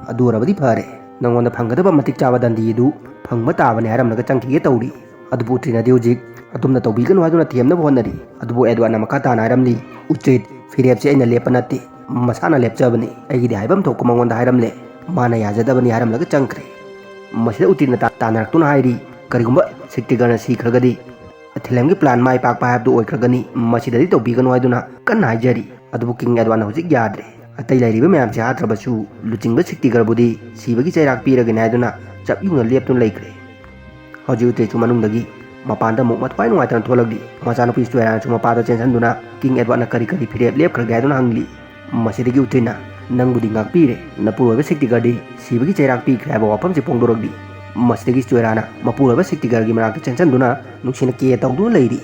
"ꯑꯗꯨ ꯑꯣꯏꯔꯕꯗꯤ ꯐꯔꯦ, ꯅꯉꯣꯟꯗ ꯐꯪꯒꯗꯕ ꯃꯇꯤꯛ ꯆꯥꯕ ꯗꯟꯗꯤ ꯑꯗꯨ ꯐꯪꯕ ꯇꯥꯕꯅꯤ" ꯍꯥꯏꯔꯝꯂꯒ ꯆꯪꯈꯤꯒꯦ ꯇꯧꯔꯤ꯫ ꯑꯗꯨꯕꯨ ꯎꯇ꯭ꯔꯤꯅꯗꯤ ꯍꯧꯖꯤꯛ ꯑꯗꯨꯝꯅ ꯇꯧꯕꯤꯒꯅꯨ ꯍꯥꯏꯗꯨꯅ ꯊꯦꯝꯅꯕ ꯍꯣꯠꯅꯔꯤ꯫ ꯑꯗꯨꯕꯨ ꯑꯦꯗꯋꯥꯔꯗꯅ ꯃꯈꯥ ꯇꯥꯅ ꯍꯥꯏꯔꯝꯂꯤ, "ꯎꯇ꯭ꯔꯤꯠ, ꯐꯤꯔꯦꯞꯁꯦ ꯑꯩꯅ ꯂꯦꯞꯄ ꯅꯠꯇꯦ, ꯃꯁꯥꯅ ꯂꯦꯞꯆꯕꯅꯤ꯫ ꯑꯩꯒꯤꯗꯤ ꯍꯥꯏꯐꯝ ꯊꯣꯛꯄ ꯃꯉꯣꯟꯗ ꯍꯥꯏꯔꯝꯂꯦ, ꯃꯥꯅ ꯌꯥꯖꯗꯕꯅꯤ" ꯍꯥꯏꯔꯝꯂꯒ ꯆꯪꯈ꯭ꯔꯦ꯫ ꯃꯁꯤꯗ ꯎꯇ꯭ꯔꯤꯠꯅ ꯇꯥ-, ꯇꯥꯟꯅꯔꯛꯇꯨꯅ ꯍꯥꯏꯔꯤ, "ꯀꯔꯤꯒꯨꯝꯕ ꯁꯤꯛꯇꯤꯒꯔꯅ ꯁꯤꯈ꯭ꯔꯒꯗꯤ ꯑꯊꯤꯂꯝꯒꯤ ꯄ꯭ꯂꯥꯟ ꯃꯥꯏ ꯄꯥꯛꯄ ꯍꯥꯏꯕꯗꯨ ꯑꯣꯏꯈ꯭ꯔꯒꯅꯤ, ꯃꯁꯤꯗꯗꯤ ꯇꯧꯕꯤꯒꯅꯨ" ꯍꯥꯏꯗꯨꯅ ꯀꯟꯅ ꯍꯥꯏꯖꯔꯤ꯫ ꯑꯗꯨꯕꯨ ꯀꯤꯡ ꯑꯦꯗꯋꯥꯔꯗꯅ ꯍꯧꯖꯤꯛ ꯌꯥꯗ꯭ꯔꯦ꯫ ꯑꯇꯩ ꯂꯩꯔꯤꯕ ꯃꯌꯥꯝꯁꯦ ꯍꯥꯠꯇ꯭ꯔꯕꯁꯨ ꯂꯨꯆꯤꯡꯕ ꯁꯤꯛꯇꯤꯒꯔꯕꯨꯗꯤ ꯁꯤꯕꯒꯤ ꯆꯩꯔꯥꯛ ꯄꯤꯔꯒꯅꯤ ꯍꯥꯏꯗꯨꯅ ꯆꯞ ꯌꯨꯡꯅ ꯂꯦꯞꯇꯨꯅ ꯂꯩꯈ꯭ꯔꯦ꯫ ꯍꯧꯖꯤꯛ ꯎꯇ꯭ꯔꯤꯠꯁꯨ ꯃꯅꯨꯡꯗꯒꯤ ꯃꯄꯥꯟꯗ ꯑꯃꯨꯛ ꯃꯊ꯭ꯋꯥꯏ ꯅꯨꯡꯉꯥꯏꯇꯅ ꯊꯣꯛꯂꯛꯂꯤ꯫ ꯃꯆꯥꯅꯨꯄꯤ ꯁ꯭ꯇꯣꯏꯔꯥꯅꯁꯨ ꯃꯄꯥꯗ ꯆꯦꯟꯁꯤꯟꯗꯨꯅ ꯀꯤꯡ ꯑꯦꯗꯋꯥꯔꯗꯅ ꯀꯔꯤ ꯀꯔꯤ ꯐꯤꯔꯦꯞ ꯂꯦꯞꯈ꯭ꯔꯒꯦ ꯍꯥꯏꯗꯨꯅ ꯍꯪꯂꯤ꯫ ꯃꯁꯤꯗꯒꯤ ꯎꯇ꯭ꯔꯤꯠꯅ, "ꯅꯪꯕꯨꯗꯤ ꯉꯥꯛꯄꯤꯔꯦ, ꯅꯄꯨꯔꯣꯏꯕ ꯁꯤꯛꯇꯤꯒꯔꯗꯤ ꯁꯤꯕꯒꯤ ꯆꯩꯔꯥꯛ ꯄꯤꯈ꯭ꯔꯦ" ꯍꯥꯏꯕ ꯋꯥꯐꯝꯁꯤ ꯐꯣꯡꯗꯣꯔꯛꯂꯤ꯫ ꯃꯁꯤꯗꯒꯤ ꯁ꯭ꯇꯣꯏꯔꯥꯅ ꯃꯄꯨꯔꯣꯏꯕ ꯁꯤꯛꯇꯤꯒꯔꯒꯤ ꯃꯅꯥꯛꯇ ꯆꯦꯟꯁꯤꯟꯗꯨꯅ ꯅꯨꯡꯁꯤꯅ ꯀꯦ ꯇꯧꯗꯨꯅ ꯂꯩꯔꯤ꯫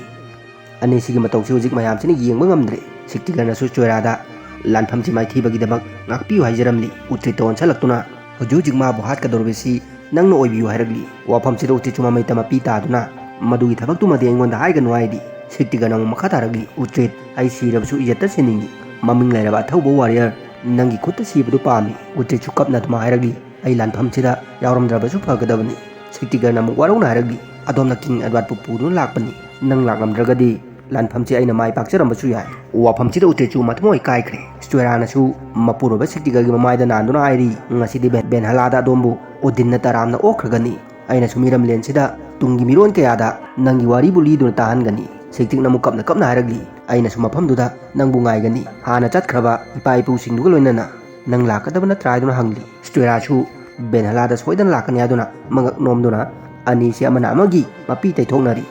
ꯑꯅꯤꯁꯤꯒꯤ ꯃꯇꯧꯁꯤ ꯍꯧꯖꯤꯛ ꯃꯌꯥꯝꯁꯤꯅ ꯌꯦꯡꯕ ꯉꯝꯗ꯭ꯔꯦ꯫ ꯁꯤꯛꯇꯤꯒꯔꯅꯁꯨ ꯁ꯭ꯇꯣꯏꯔꯥꯗ ꯂꯥꯟꯐꯝꯁꯤ ꯃꯥꯏꯊꯤꯕꯒꯤꯗꯃꯛ ꯉꯥꯛꯄꯤꯌꯨ ꯍꯥꯏꯖꯔꯝꯂꯤ꯫ ꯎꯇ꯭ꯔꯤꯠꯇ ꯑꯣꯟꯁꯤꯜꯂꯛꯇꯨꯅ, "ꯍꯧꯖꯤꯛ ꯍꯧꯖꯤꯛ ꯃꯥꯕꯨ ꯍꯥꯠꯀꯗꯧꯔꯤꯕꯁꯤ ꯅꯪꯅ ꯑꯣꯏꯕꯤꯌꯨ" ꯍꯥꯏꯔꯛꯂꯤ꯫ ꯋꯥꯐꯝꯁꯤꯗ ꯎꯇ꯭ꯔꯤꯠꯁꯨ ꯃꯃꯩꯇ ꯃꯄꯤ ꯇꯥꯗꯨꯅ, "ꯃꯗꯨꯒꯤ ꯊꯕꯛꯇꯨꯃꯗꯤ ꯑꯩꯉꯣꯟꯗ ꯍꯥꯏꯒꯅꯨ" ꯍꯥꯏꯔꯤ꯫ ꯁꯤꯛꯇꯤꯒꯔꯅ ꯑꯃꯨꯛ ꯃꯈꯥ ꯇꯥꯔꯛꯂꯤ, "ꯎꯇ꯭ꯔꯤꯠ, ꯑꯩ ꯁꯤꯔꯕꯁꯨ ꯏꯖꯠꯇ ꯁꯤꯅꯤꯡꯏ꯫ ꯃꯃꯤꯡ ꯂꯩꯔꯕ ꯑꯊꯧꯕ ꯋꯥꯔꯤꯌꯔ ꯅꯪꯒꯤ ꯈꯨꯠꯇ ꯁꯤꯕꯗꯨ ꯄꯥꯝꯃꯤ꯫" ꯎꯇ꯭ꯔꯤꯠꯁꯨ ꯀꯞꯅ ꯑꯗꯨꯃꯥꯏ ꯍꯥꯏꯔꯛꯂꯤ꯫ "ꯑꯩ ꯂꯥꯟꯐꯝꯁꯤꯗ ꯌꯥꯎꯔꯝꯗ꯭ꯔꯕꯁꯨ ꯐꯒꯗꯕꯅꯤ꯫" ꯁꯤꯛꯇꯤꯒꯔꯅ ꯑꯃꯨꯛ ꯋꯥꯔꯧꯅ ꯍꯥꯏꯔꯛꯂꯤ, "ꯑꯗꯣꯝꯅ ꯀꯤꯡ ꯑꯦꯗꯋꯥꯔꯗꯄꯨ ꯄꯨꯗꯨꯅ ꯂꯥꯛꯄꯅꯤ꯫ ꯅꯪ ꯂꯥꯛꯂꯝꯗ꯭ꯔꯒꯗꯤ ꯂꯥꯟꯐꯝꯁꯤ ꯑꯩꯅ ꯃꯥꯏ ꯄꯥꯛꯆꯔꯝꯕꯁꯨ ꯌꯥꯏ꯫" ꯋꯥꯐꯝꯁꯤꯗ ꯎꯇ꯭ꯔꯤꯠꯁꯨ ꯃꯊꯃꯣꯏ ꯀꯥꯏꯈ꯭ꯔꯦ꯫ ꯁ꯭ꯇꯣꯏꯔꯥꯅꯁꯨ ꯃꯄꯨꯔꯣꯏꯕ ꯁꯤꯛꯇꯤꯒꯔꯒꯤ ꯃꯃꯥꯏꯗ ꯅꯥꯟꯗꯨꯅ ꯍꯥꯏꯔꯤ, "ꯉꯁꯤꯗꯤ ꯕꯦꯟ-, ꯕꯦꯟꯍꯂꯥꯗ ꯑꯗꯣꯝꯕꯨ ꯑꯣꯗꯤꯟꯅ ꯇꯔꯥꯝꯅ ꯑꯣꯛꯈ꯭ꯔꯒꯅꯤ꯫ ꯑꯩꯅꯁꯨ ꯃꯤꯔꯝꯂꯦꯟꯁꯤꯗ ꯇꯨꯡꯒꯤ ꯃꯤꯔꯣꯟ ꯀꯌꯥꯗ ꯅꯪꯒꯤ ꯋꯥꯔꯤꯕꯨ ꯂꯤꯗꯨꯅ ꯇꯥꯍꯟꯒꯅꯤ꯫" ꯁꯤꯛꯇꯤꯛꯅ ꯑꯃꯨꯛ ꯀꯞꯅ ꯀꯞꯅ ꯍꯥꯏꯔꯛꯂꯤ, "ꯑꯩꯅꯁꯨ ꯃꯐꯝꯗꯨꯗ ꯅꯪꯕꯨ ꯉꯥꯏꯒꯅꯤ꯫ ꯍꯥꯟꯅ ꯆꯠꯈ꯭ꯔꯕ ꯏꯄꯥ ꯏꯄꯨꯁꯤꯡꯗꯨꯒ ꯂꯣꯏꯅꯅ ꯅꯪ ꯂꯥꯛꯀꯗꯕ ꯅꯠꯇ꯭ꯔꯥ?" ꯍꯥꯏꯗꯨꯅ ꯍꯪꯂꯤ꯫ ꯁ꯭ꯇꯣꯏꯔꯥꯁꯨ ꯕꯦꯟꯍꯂꯥꯗ ꯁꯣꯏꯗꯅ ꯂꯥꯛꯀꯅꯤ ꯍꯥꯏꯗꯨꯅ ꯃꯉꯛ ꯅꯣꯝꯗꯨꯅ ꯑꯅꯤꯁꯤ ꯑꯃꯅ ꯑꯃꯒꯤ ꯃꯄꯤ ꯇꯩꯊꯣꯛꯅꯔꯤ꯫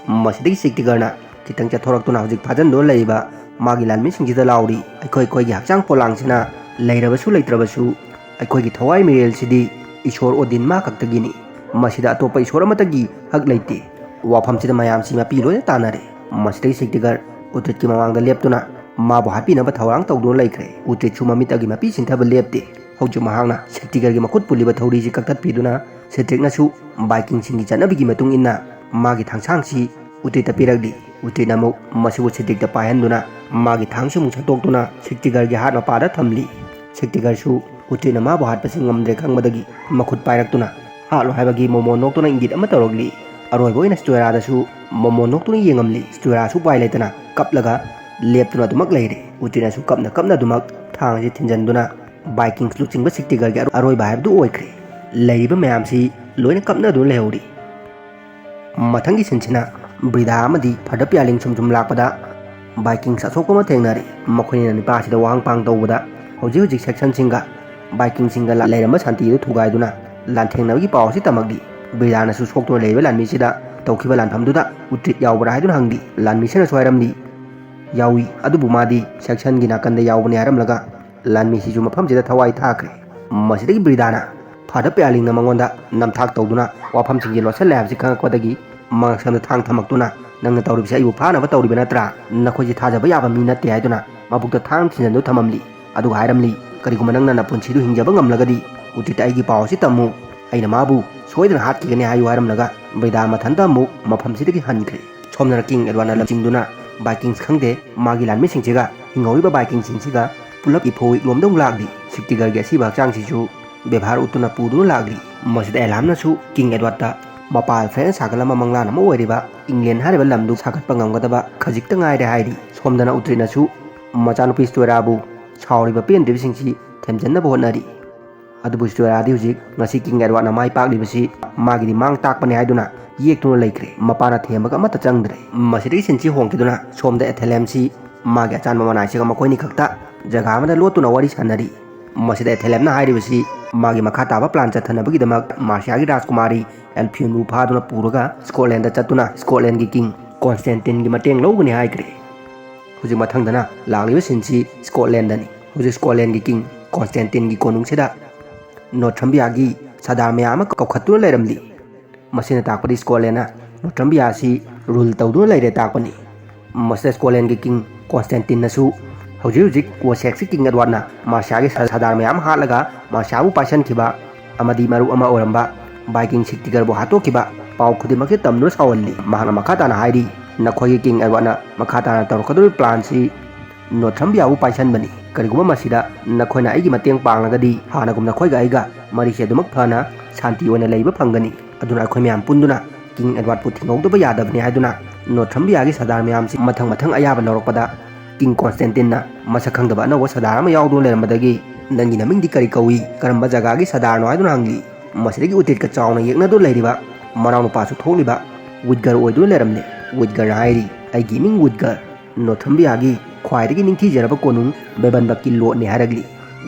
ꯃꯁꯤꯗꯒꯤ ꯁꯤꯛꯇꯤꯒꯔꯅ ꯈꯤꯇꯪ ꯆꯠꯊꯣꯔꯛꯇꯨꯅ ꯍꯧꯖꯤꯛ ꯐꯥꯖꯤꯟꯗꯨꯅ ꯂꯩꯔꯤꯕ ꯃꯥꯒꯤ ꯂꯥꯟꯃꯤꯁꯤꯡꯁꯤꯗ ꯂꯥꯎꯔꯤ, "ꯑꯩꯈꯣꯏ ꯑꯩꯈꯣꯏꯒꯤ ꯍꯛꯆꯥꯡ ꯄꯣꯂꯥꯡꯁꯤꯅ ꯂꯩꯔꯕꯁꯨ ꯂꯩꯇ꯭ꯔꯕꯁꯨ ꯑꯩꯈꯣꯏꯒꯤ ꯊꯋꯥꯏ ꯃꯤꯔꯦꯜꯁꯤꯗꯤ ꯏꯁꯣꯔ ꯑꯣꯗꯤꯟ ꯃꯥ ꯈꯛꯇꯒꯤꯅꯤ꯫ ꯃꯁꯤꯗ ꯑꯇꯣꯞꯄ ꯏꯁꯣꯔ ꯑꯃꯠꯇꯒꯤ ꯍꯛ ꯂꯩꯇꯦ"꯫ ꯋꯥꯐꯝꯁꯤꯗ ꯃꯌꯥꯝꯁꯤ ꯃꯄꯤ ꯂꯣꯏꯅ ꯇꯥꯅꯔꯦ꯫ ꯃꯁꯤꯗꯒꯤ ꯁꯤꯛꯇꯤꯒꯔ ꯎꯇ꯭ꯔꯤꯠꯀꯤ ꯃꯃꯥꯡꯗ ꯂꯦꯞꯇꯨꯅ ꯃꯥꯕꯨ ꯍꯥꯠꯄꯤꯅꯕ ꯊꯧꯔꯥꯡ ꯇꯧꯗꯨꯅ ꯂꯩꯈ꯭ꯔꯦ꯫ ꯎꯇ꯭ꯔꯤꯠꯁꯨ ꯃꯃꯤꯠꯇꯒꯤ ꯃꯄꯤ ꯁꯤꯟꯊꯕ ꯂꯦꯞꯇꯦ꯫ ꯍꯧꯖꯤꯛ ꯃꯍꯥꯛꯅ ꯁꯤꯛꯇꯤꯒꯔꯒꯤ ꯃꯈꯨꯠ ꯄꯨꯜꯂꯤꯕ ꯊꯧꯔꯤꯁꯤ ꯀꯛꯊꯠꯄꯤꯗꯨꯅ ꯁꯤꯇ꯭ꯔꯤꯛꯅꯁꯨ ꯚꯥꯏꯀꯤꯡꯁꯤꯡꯒꯤ ꯆꯠꯅꯕꯤꯒꯤ ꯃꯇꯨꯡ ꯏꯟꯅ ꯃꯥꯒꯤ ꯊꯥꯡꯁꯥꯡꯁꯤ ꯎꯇ꯭ꯔꯤꯠꯇ ꯄꯤꯔꯛꯂꯤ꯫ ꯎꯇ꯭ꯔꯤꯠꯅ ꯑꯃꯨꯛ ꯃꯁꯤꯕꯨ ꯁꯤꯇ꯭ꯔꯤꯛꯇ ꯄꯥꯏꯍꯟꯗꯨꯅ ꯃꯥꯒꯤ ꯊꯥꯡꯁꯨ ꯑꯃꯨꯛ ꯁꯠꯇꯣꯛꯇꯨꯅ ꯁꯤꯛꯇꯤꯒꯔꯒꯤ ꯍꯥꯠ ꯃꯄꯥꯗ ꯊꯝꯂꯤ꯫ ꯁꯤꯛꯇꯤꯒꯔꯁꯨ ꯎꯇ꯭ꯔꯤꯠꯅ ꯃꯥꯕꯨ ꯍꯥꯠꯄꯁꯤ ꯉꯝꯗ꯭ꯔꯦ ꯈꯪꯕꯗꯒꯤ ꯃꯈꯨꯠ ꯄꯥꯏꯔꯛꯇꯨꯅ ꯍꯥꯠꯂꯣ ꯍꯥꯏꯕꯒꯤ ꯃꯣꯃꯣꯟ ꯅꯣꯛꯇꯨꯅ ꯏꯪꯒꯤꯠ ꯑꯃ ꯇꯧꯔꯛꯂꯤ꯫ ꯑꯔꯣꯏꯕ ꯑꯣꯏꯅ ꯁ꯭ꯇꯣꯏꯔꯥꯗꯁꯨ ꯃꯣꯃꯣꯟ ꯅꯣꯛꯇꯨꯅ ꯌꯦꯡꯉꯝꯂꯤ꯫ ꯁ꯭ꯇꯣꯏꯔꯥꯁꯨ ꯎꯄꯥꯏ ꯂꯩꯇꯅ ꯀꯞꯂꯒ ꯂꯦꯞꯇꯨꯅ ꯑꯗꯨꯃꯛ ꯂꯩꯔꯦ꯫ ꯎꯇ꯭ꯔꯤꯠꯅꯁꯨ ꯀꯞꯅ ꯀꯞꯅ ꯑꯗꯨꯃꯛ ꯊꯥꯡ ꯑꯁꯤ ꯊꯤꯟꯖꯟꯗꯨꯅ ꯚꯥꯏꯀꯤꯡꯁ ꯂꯨꯆꯤꯡꯕ ꯁꯤꯛꯇꯤꯒꯔꯒꯤ ꯑꯔꯣꯏꯕ ꯍꯥꯏꯕꯗꯨ ꯑꯣꯏꯈ꯭ꯔꯦ꯫ ꯂꯩꯔꯤꯕ ꯃꯌꯥꯝꯁꯤ ꯂꯣꯏꯅ ꯀꯞꯅꯗꯨꯅ ꯂꯩꯍꯧꯔꯤ꯫ ꯃꯊꯪꯒꯤ ꯁꯤꯟꯁꯤꯅ ꯕ꯭ꯔꯤꯗꯥ ꯑꯃꯗꯤ ꯐꯥꯗꯔ ꯄꯤꯌꯥꯂꯤꯡ ꯁꯨꯝ ꯁꯨꯝ ꯂꯥꯛꯄꯗ ꯚꯥꯏꯀꯤꯡꯁ ꯑꯁꯣꯛꯄ ꯑꯃ ꯊꯦꯡꯅꯔꯤ꯫ ꯃꯈꯣꯏꯅ ꯅꯤꯄꯥ ꯑꯁꯤꯗ ꯋꯥꯍꯪ ꯄꯥꯡ ꯇꯧꯕꯗ ꯍꯧꯖꯤꯛ ꯍꯧꯖꯤꯛ ꯁꯦꯛꯁꯟꯁꯤꯡꯒ ꯚꯥꯏꯀꯤꯡꯁꯤꯡꯒ ꯂꯩꯔꯝꯕ ꯁꯥꯟꯇꯤꯗꯨ ꯊꯨꯒꯥꯏꯗꯨꯅ ꯂꯥꯟꯊꯦꯡꯅꯕꯒꯤ ꯄꯥꯎ ꯑꯁꯤ ꯇꯝꯃꯛꯂꯤ꯫ ꯕ꯭ꯔꯤꯗꯥꯅꯁꯨ ꯁꯣꯛꯇꯨꯅ ꯂꯩꯔꯤꯕ ꯂꯥꯟꯃꯤꯁꯤꯗ ꯇꯧꯈꯤꯕ ꯂꯥꯟꯐꯝꯗꯨꯗ ꯎꯇ꯭ꯔꯤꯠ ꯌꯥꯎꯕ꯭ꯔꯥ ꯍꯥꯏꯗꯨꯅ ꯍꯪꯂꯤ꯫ ꯂꯥꯟꯃꯤꯁꯤꯅꯁꯨ ꯍꯥꯏꯔꯝꯂꯤ, "ꯌꯥꯎꯏ, ꯑꯗꯨꯕꯨ ꯃꯥꯗꯤ ꯁꯦꯛꯁꯟꯒꯤ ꯅꯥꯀꯟꯗ ꯌꯥꯎꯕꯅꯤ" ꯍꯥꯏꯔꯝꯂꯒ ꯂꯥꯟꯃꯤꯁꯤꯁꯨ ꯃꯐꯝꯁꯤꯗ ꯊꯋꯥꯏ ꯊꯥꯈ꯭ꯔꯦ꯫ ꯃꯁꯤꯗꯒꯤ ꯕ꯭ꯔꯤꯗꯥꯅ ꯐꯥꯗꯔ ꯄꯤꯌꯥꯂꯤꯡꯅ ꯃꯉꯣꯟꯗ ꯅꯝꯊꯥꯛ ꯇꯧꯗꯨꯅ ꯋꯥꯐꯝꯁꯤꯡꯁꯦ ꯂꯣꯠꯁꯤꯜꯂꯦ ꯍꯥꯏꯕꯁꯤ ꯈꯪꯉꯛꯄꯗꯒꯤ ꯃꯉꯛꯁꯝꯗ ꯊꯥꯡ ꯊꯝꯃꯛꯇꯨꯅ, "ꯅꯪꯅ ꯇꯧꯔꯤꯕꯁꯤ ꯑꯩꯕꯨ ꯐꯥꯅꯕ ꯇꯧꯔꯤꯕ ꯅꯠꯇ꯭ꯔꯥ? ꯅꯈꯣꯏꯁꯦ ꯊꯥꯖꯕ ꯌꯥꯕ ꯃꯤ ꯅꯠꯇꯦ" ꯍꯥꯏꯗꯨꯅ ꯃꯕꯨꯛꯇ ꯊꯥꯡ ꯊꯤꯟꯖꯟꯗꯨ ꯊꯝꯃꯝꯂꯤ꯫ ꯑꯗꯨꯒ ꯍꯥꯏꯔꯝꯂꯤ, "ꯀꯔꯤꯒꯨꯝꯕ ꯅꯪꯅ ꯅꯄꯨꯟꯁꯤꯗꯨ ꯍꯤꯡꯖꯕ ꯉꯝꯂꯒꯗꯤ ꯎꯇ꯭ꯔꯤꯠꯇ ꯑꯩꯒꯤ ꯄꯥꯎ ꯑꯁꯤ ꯇꯝꯃꯨ, ꯑꯩꯅ ꯃꯥꯕꯨ ꯁꯣꯏꯗꯅ ꯍꯥꯠꯈꯤꯒꯅꯤ" ꯍꯥꯏꯌꯨ ꯍꯥꯏꯔꯝꯂꯒ ꯕ꯭ꯔꯤꯗꯥ ꯃꯊꯟꯇ ꯑꯃꯨꯛ ꯃꯐꯝꯁꯤꯗꯒꯤ ꯍꯟꯈ꯭ꯔꯦ꯫ ꯁꯣꯝꯗꯅ ꯀꯤꯡ ꯑꯦꯗꯋꯥꯔꯗꯅ ꯂꯝꯖꯤꯡꯗꯨꯅ ꯚꯥꯏꯀꯤꯡꯁ ꯈꯪꯗꯦ, ꯃꯥꯒꯤ ꯂꯥꯟꯃꯤꯁꯤꯡꯁꯤꯒ ꯍꯤꯡꯍꯧꯔꯤꯕ ꯚꯥꯏꯀꯤꯡꯁꯤꯡꯁꯤꯒ ꯄꯨꯂꯞ ꯏꯐꯣ ꯏꯛꯂꯣꯝꯗ ꯑꯃꯨꯛ ꯂꯥꯛꯂꯤ꯫ ꯁꯤꯛꯇꯤꯒꯔꯒꯤ ꯑꯁꯤꯕ ꯍꯛꯆꯥꯡꯁꯤꯁꯨ ꯕꯦꯕꯥꯔ ꯎꯠꯇꯨꯅ ꯄꯨꯗꯨꯅ ꯂꯥꯛꯂꯤ꯫ ꯃꯁꯤꯗ ꯑꯦꯂꯥꯝꯅꯁꯨ ꯀꯤꯡ ꯑꯦꯗꯋꯥꯔꯗꯇ ꯃꯄꯥꯜ ꯐ꯭ꯔꯦꯟꯁ ꯁꯥꯒꯠꯂꯝꯕ ꯃꯪꯂꯥꯟ ꯑꯃ ꯑꯣꯏꯔꯤꯕ ꯏꯪꯂꯦꯟ ꯍꯥꯏꯔꯤꯕ ꯂꯝꯗꯨ ꯁꯥꯒꯠꯄ ꯉꯝꯒꯗꯕ ꯈꯖꯤꯛꯇ ꯉꯥꯏꯔꯦ ꯍꯥꯏꯔꯤ꯫ ꯁꯣꯝꯗꯅ ꯎꯇ꯭ꯔꯤꯠꯅꯁꯨ ꯃꯆꯥꯅꯨꯄꯤ ꯁ꯭ꯇꯣꯏꯔꯥꯕꯨ ꯁꯥꯎꯔꯤꯕ ꯄꯦꯟꯗ꯭ꯔꯤꯕꯁꯤꯡꯁꯤ ꯊꯦꯝꯖꯤꯟꯅꯕ ꯍꯣꯠꯅꯔꯤ꯫ ꯑꯗꯨꯕꯨ ꯁ꯭ꯇꯣꯏꯔꯥꯗꯤ ꯍꯧꯖꯤꯛ ꯉꯁꯤ ꯀꯤꯡ ꯑꯦꯗꯋꯥꯔꯗꯅ ꯃꯥꯏ ꯄꯥꯛꯂꯤꯕꯁꯤ ꯃꯥꯒꯤꯗꯤ ꯃꯥꯡ ꯇꯥꯛꯄꯅꯤ ꯍꯥꯏꯗꯨꯅ ꯌꯦꯛꯇꯨꯅ ꯂꯩꯈ꯭ꯔꯦ꯫ ꯃꯄꯥꯅ ꯊꯦꯝꯕꯒ ꯑꯃꯠꯇ ꯆꯪꯗ꯭ꯔꯦ꯫ ꯃꯁꯤꯗꯒꯤ ꯁꯤꯟꯁꯤ ꯍꯣꯡꯈꯤꯗꯨꯅ ꯁꯣꯝꯗ ꯑꯦꯊꯦꯂꯦꯝꯁꯤ ꯃꯥꯒꯤ ꯑꯆꯥꯟꯕ ꯃꯅꯥꯏꯁꯤꯒ ꯃꯈꯣꯏꯅꯤ ꯈꯛꯇ ꯖꯒꯥ ꯑꯃꯗ ꯂꯣꯠꯇꯨꯅ ꯋꯥꯔꯤ ꯁꯥꯟꯅꯔꯤ꯫ ꯃꯁꯤꯗ ꯑꯦꯊꯦꯂꯦꯝꯅ ꯍꯥꯏꯔꯤꯕꯁꯤ ꯃꯥꯒꯤ ꯃꯈꯥ ꯇꯥꯕ ꯄ꯭ꯂꯥꯟ ꯆꯠꯊꯅꯕꯒꯤꯗꯃꯛ ꯃꯥꯔꯁꯤꯌꯥꯒꯤ ꯔꯥꯖꯀꯨꯃꯥꯔꯤ ꯑꯦꯜꯐꯤꯌꯟꯕꯨ ꯐꯥꯗꯨꯅ ꯄꯨꯔꯒ ꯁ꯭ꯀꯣꯠꯂꯦꯟꯗ ꯆꯠꯇꯨꯅ ꯁ꯭ꯀꯣꯠꯂꯦꯟꯒꯤ ꯀꯤꯡ ꯀꯣꯟꯁꯇꯦꯟꯇꯤꯟꯒꯤ ꯃꯇꯦꯡ ꯂꯧꯒꯅꯤ ꯍꯥꯏꯈ꯭ꯔꯦ꯫ ꯍꯧꯖꯤꯛ ꯃꯊꯪꯗꯅ ꯂꯥꯛꯂꯤꯕ ꯁꯤꯟꯁꯤ ꯁ꯭ꯀꯣꯠꯂꯦꯟꯗꯅꯤ꯫ ꯍꯧꯖꯤꯛ ꯁ꯭ꯀꯣꯠꯂꯦꯟꯒꯤ ꯀꯤꯡ ꯀꯣꯟꯁꯇꯦꯟꯇꯤꯟꯒꯤ ꯀꯣꯅꯨꯡꯁꯤꯗ ꯅꯣꯔꯊꯝꯕꯤꯌꯥꯒꯤ ꯁꯔꯗꯥꯔ ꯃꯌꯥꯝ ꯑꯃ ꯀꯧꯈꯠꯇꯨꯅ ꯂꯩꯔꯝꯂꯤ꯫ ꯃꯁꯤꯅ ꯇꯥꯛꯄꯗꯤ ꯁ꯭ꯀꯣꯠꯂꯦꯟꯅ ꯅꯣꯔꯊꯝꯕꯤꯌꯥ ꯑꯁꯤ ꯔꯨꯜ ꯇꯧꯗꯨꯅ ꯂꯩꯔꯦ ꯇꯥꯛꯄꯅꯤ꯫ ꯃꯁꯤꯗ ꯁ꯭ꯀꯣꯠꯂꯦꯟꯒꯤ ꯀꯤꯡ ꯀꯣꯟꯁꯇꯦꯟꯇꯤꯟꯅꯁꯨ ꯍꯧꯖꯤꯛ ꯍꯧꯖꯤꯛ ꯋꯣꯁꯦꯛꯁꯀꯤ ꯀꯤꯡ ꯑꯦꯗꯋꯥꯔꯗꯅ ꯃꯥꯔꯁꯤꯌꯥꯒꯤ ꯁꯔ-, ꯁꯔꯗꯥꯔ ꯃꯌꯥꯝ ꯍꯥꯠꯂꯒ ꯃꯥꯔꯁꯤꯌꯥꯕꯨ ꯄꯥꯏꯁꯟꯈꯤꯕ ꯑꯃꯗꯤ ꯃꯔꯨꯞ ꯑꯃ ꯑꯣꯏꯔꯝꯕ ꯚꯥꯏꯀꯤꯡ ꯁꯤꯛꯇꯤꯒꯔꯕꯨ ꯍꯥꯠꯇꯣꯛꯈꯤꯕ ꯄꯥꯎ ꯈꯨꯗꯤꯡꯃꯛꯁꯦ ꯇꯝꯗꯨꯅ ꯁꯥꯎꯍꯜꯂꯤ꯫ ꯃꯍꯥꯛꯅ ꯃꯈꯥ ꯇꯥꯅ ꯍꯥꯏꯔꯤ, "ꯅꯈꯣꯏꯒꯤ ꯀꯤꯡ ꯑꯦꯗꯋꯥꯔꯗꯅ ꯃꯈꯥ ꯇꯥꯅ ꯇꯧꯔꯛꯀꯗꯧꯔꯤꯕ ꯄ꯭ꯂꯥꯟꯁꯤ ꯅꯣꯔꯊꯝꯕꯤꯌꯥꯕꯨ ꯄꯥꯏꯁꯟꯕꯅꯤ꯫ ꯀꯔꯤꯒꯨꯝꯕ ꯃꯁꯤꯗ ꯅꯈꯣꯏꯅ ꯑꯩꯒꯤ ꯃꯇꯦꯡ ꯄꯥꯡꯂꯒꯗꯤ ꯍꯥꯟꯅꯒꯨꯝ ꯅꯈꯣꯏꯒ ꯑꯩꯒ ꯃꯔꯤꯁꯦ ꯑꯗꯨꯃꯛ ꯐꯅ ꯁꯥꯟꯇꯤ ꯑꯣꯏꯅ ꯂꯩꯕ ꯐꯪꯒꯅꯤ꯫ ꯑꯗꯨꯅ ꯑꯩꯈꯣꯏ ꯃꯌꯥꯝ ꯄꯨꯟꯗꯨꯅ ꯀꯤꯡ ꯑꯦꯗꯋꯥꯔꯗꯄꯨ ꯊꯤꯡꯍꯧꯗꯕ ꯌꯥꯗꯕꯅꯤ" ꯍꯥꯏꯗꯨꯅ ꯅꯣꯔꯊꯝꯕꯤꯌꯥꯒꯤ ꯁꯔꯗꯥꯔ ꯃꯌꯥꯝꯁꯤ ꯃꯊꯪ ꯃꯊꯪ ꯑꯌꯥꯕ ꯂꯧꯔꯛꯄꯗ ꯀꯤꯡ ꯀꯣꯟꯁꯇꯦꯟꯇꯤꯟꯅ ꯃꯁꯛ ꯈꯪꯗꯕ ꯑꯅꯧꯕ ꯁꯔꯗꯥꯔ ꯑꯃ ꯌꯥꯎꯗꯨꯅ ꯂꯩꯔꯝꯕꯗꯒꯤ, "ꯅꯪꯒꯤ ꯅꯃꯤꯡꯗꯤ ꯀꯔꯤ ꯀꯧꯏ? ꯀꯔꯝꯕ ꯖꯒꯥꯒꯤ ꯁꯔꯗꯥꯔꯅꯣ?" ꯍꯥꯏꯗꯨꯅ ꯍꯪꯂꯤ꯫ ꯃꯁꯤꯗꯒꯤ ꯎꯇꯦꯠꯀ ꯆꯥꯎꯅ ꯌꯦꯛꯅꯗꯨꯅ ꯂꯩꯔꯤꯕ ꯃꯅꯥꯎꯅꯨꯄꯥꯁꯨ ꯊꯣꯛꯂꯤꯕ ꯋꯤꯠꯒꯔ ꯑꯣꯏꯗꯨꯅ ꯂꯩꯔꯝꯂꯦ꯫ ꯋꯤꯠꯒꯔꯅ ꯍꯥꯏꯔꯤ, "ꯑꯩꯒꯤ ꯏꯃꯤꯡ ꯋꯤꯠꯒꯔ, ꯅꯣꯔꯊꯝꯕꯤꯌꯥꯒꯤ ꯈ꯭ꯋꯥꯏꯗꯒꯤ ꯅꯤꯡꯊꯤꯖꯔꯕ ꯀꯣꯅꯨꯡ ꯕꯦꯕꯟꯕꯛꯀꯤ ꯂꯣꯠꯅꯤ" ꯍꯥꯏꯔꯛꯂꯤ꯫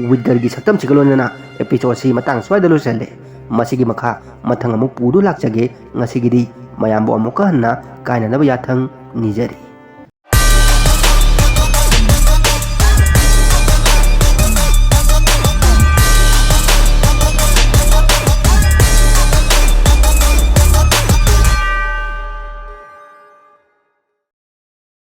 ꯋꯤꯠꯒꯔꯒꯤ ꯁꯛꯇꯝꯁꯤꯒ ꯂꯣꯏꯅꯅ episode ꯑꯁꯤ ꯃꯇꯥꯡ ꯁ꯭ꯋꯥꯏꯗ ꯂꯣꯏꯁꯤꯜꯂꯦ꯫ ꯃꯁꯤꯒꯤ ꯃꯈꯥ ꯃꯊꯪ ꯑꯃꯨꯛ ꯄꯨꯗꯨ ꯂꯥꯛꯆꯒꯦ꯫ ꯉꯁꯤꯒꯤꯗꯤ ꯃꯌꯥꯝꯕꯨ ꯑꯃꯨꯛꯀ ꯍꯟꯅ ꯀꯥꯏꯅꯅꯕ ꯌꯥꯊꯪ ꯅꯤꯖꯔꯤ꯫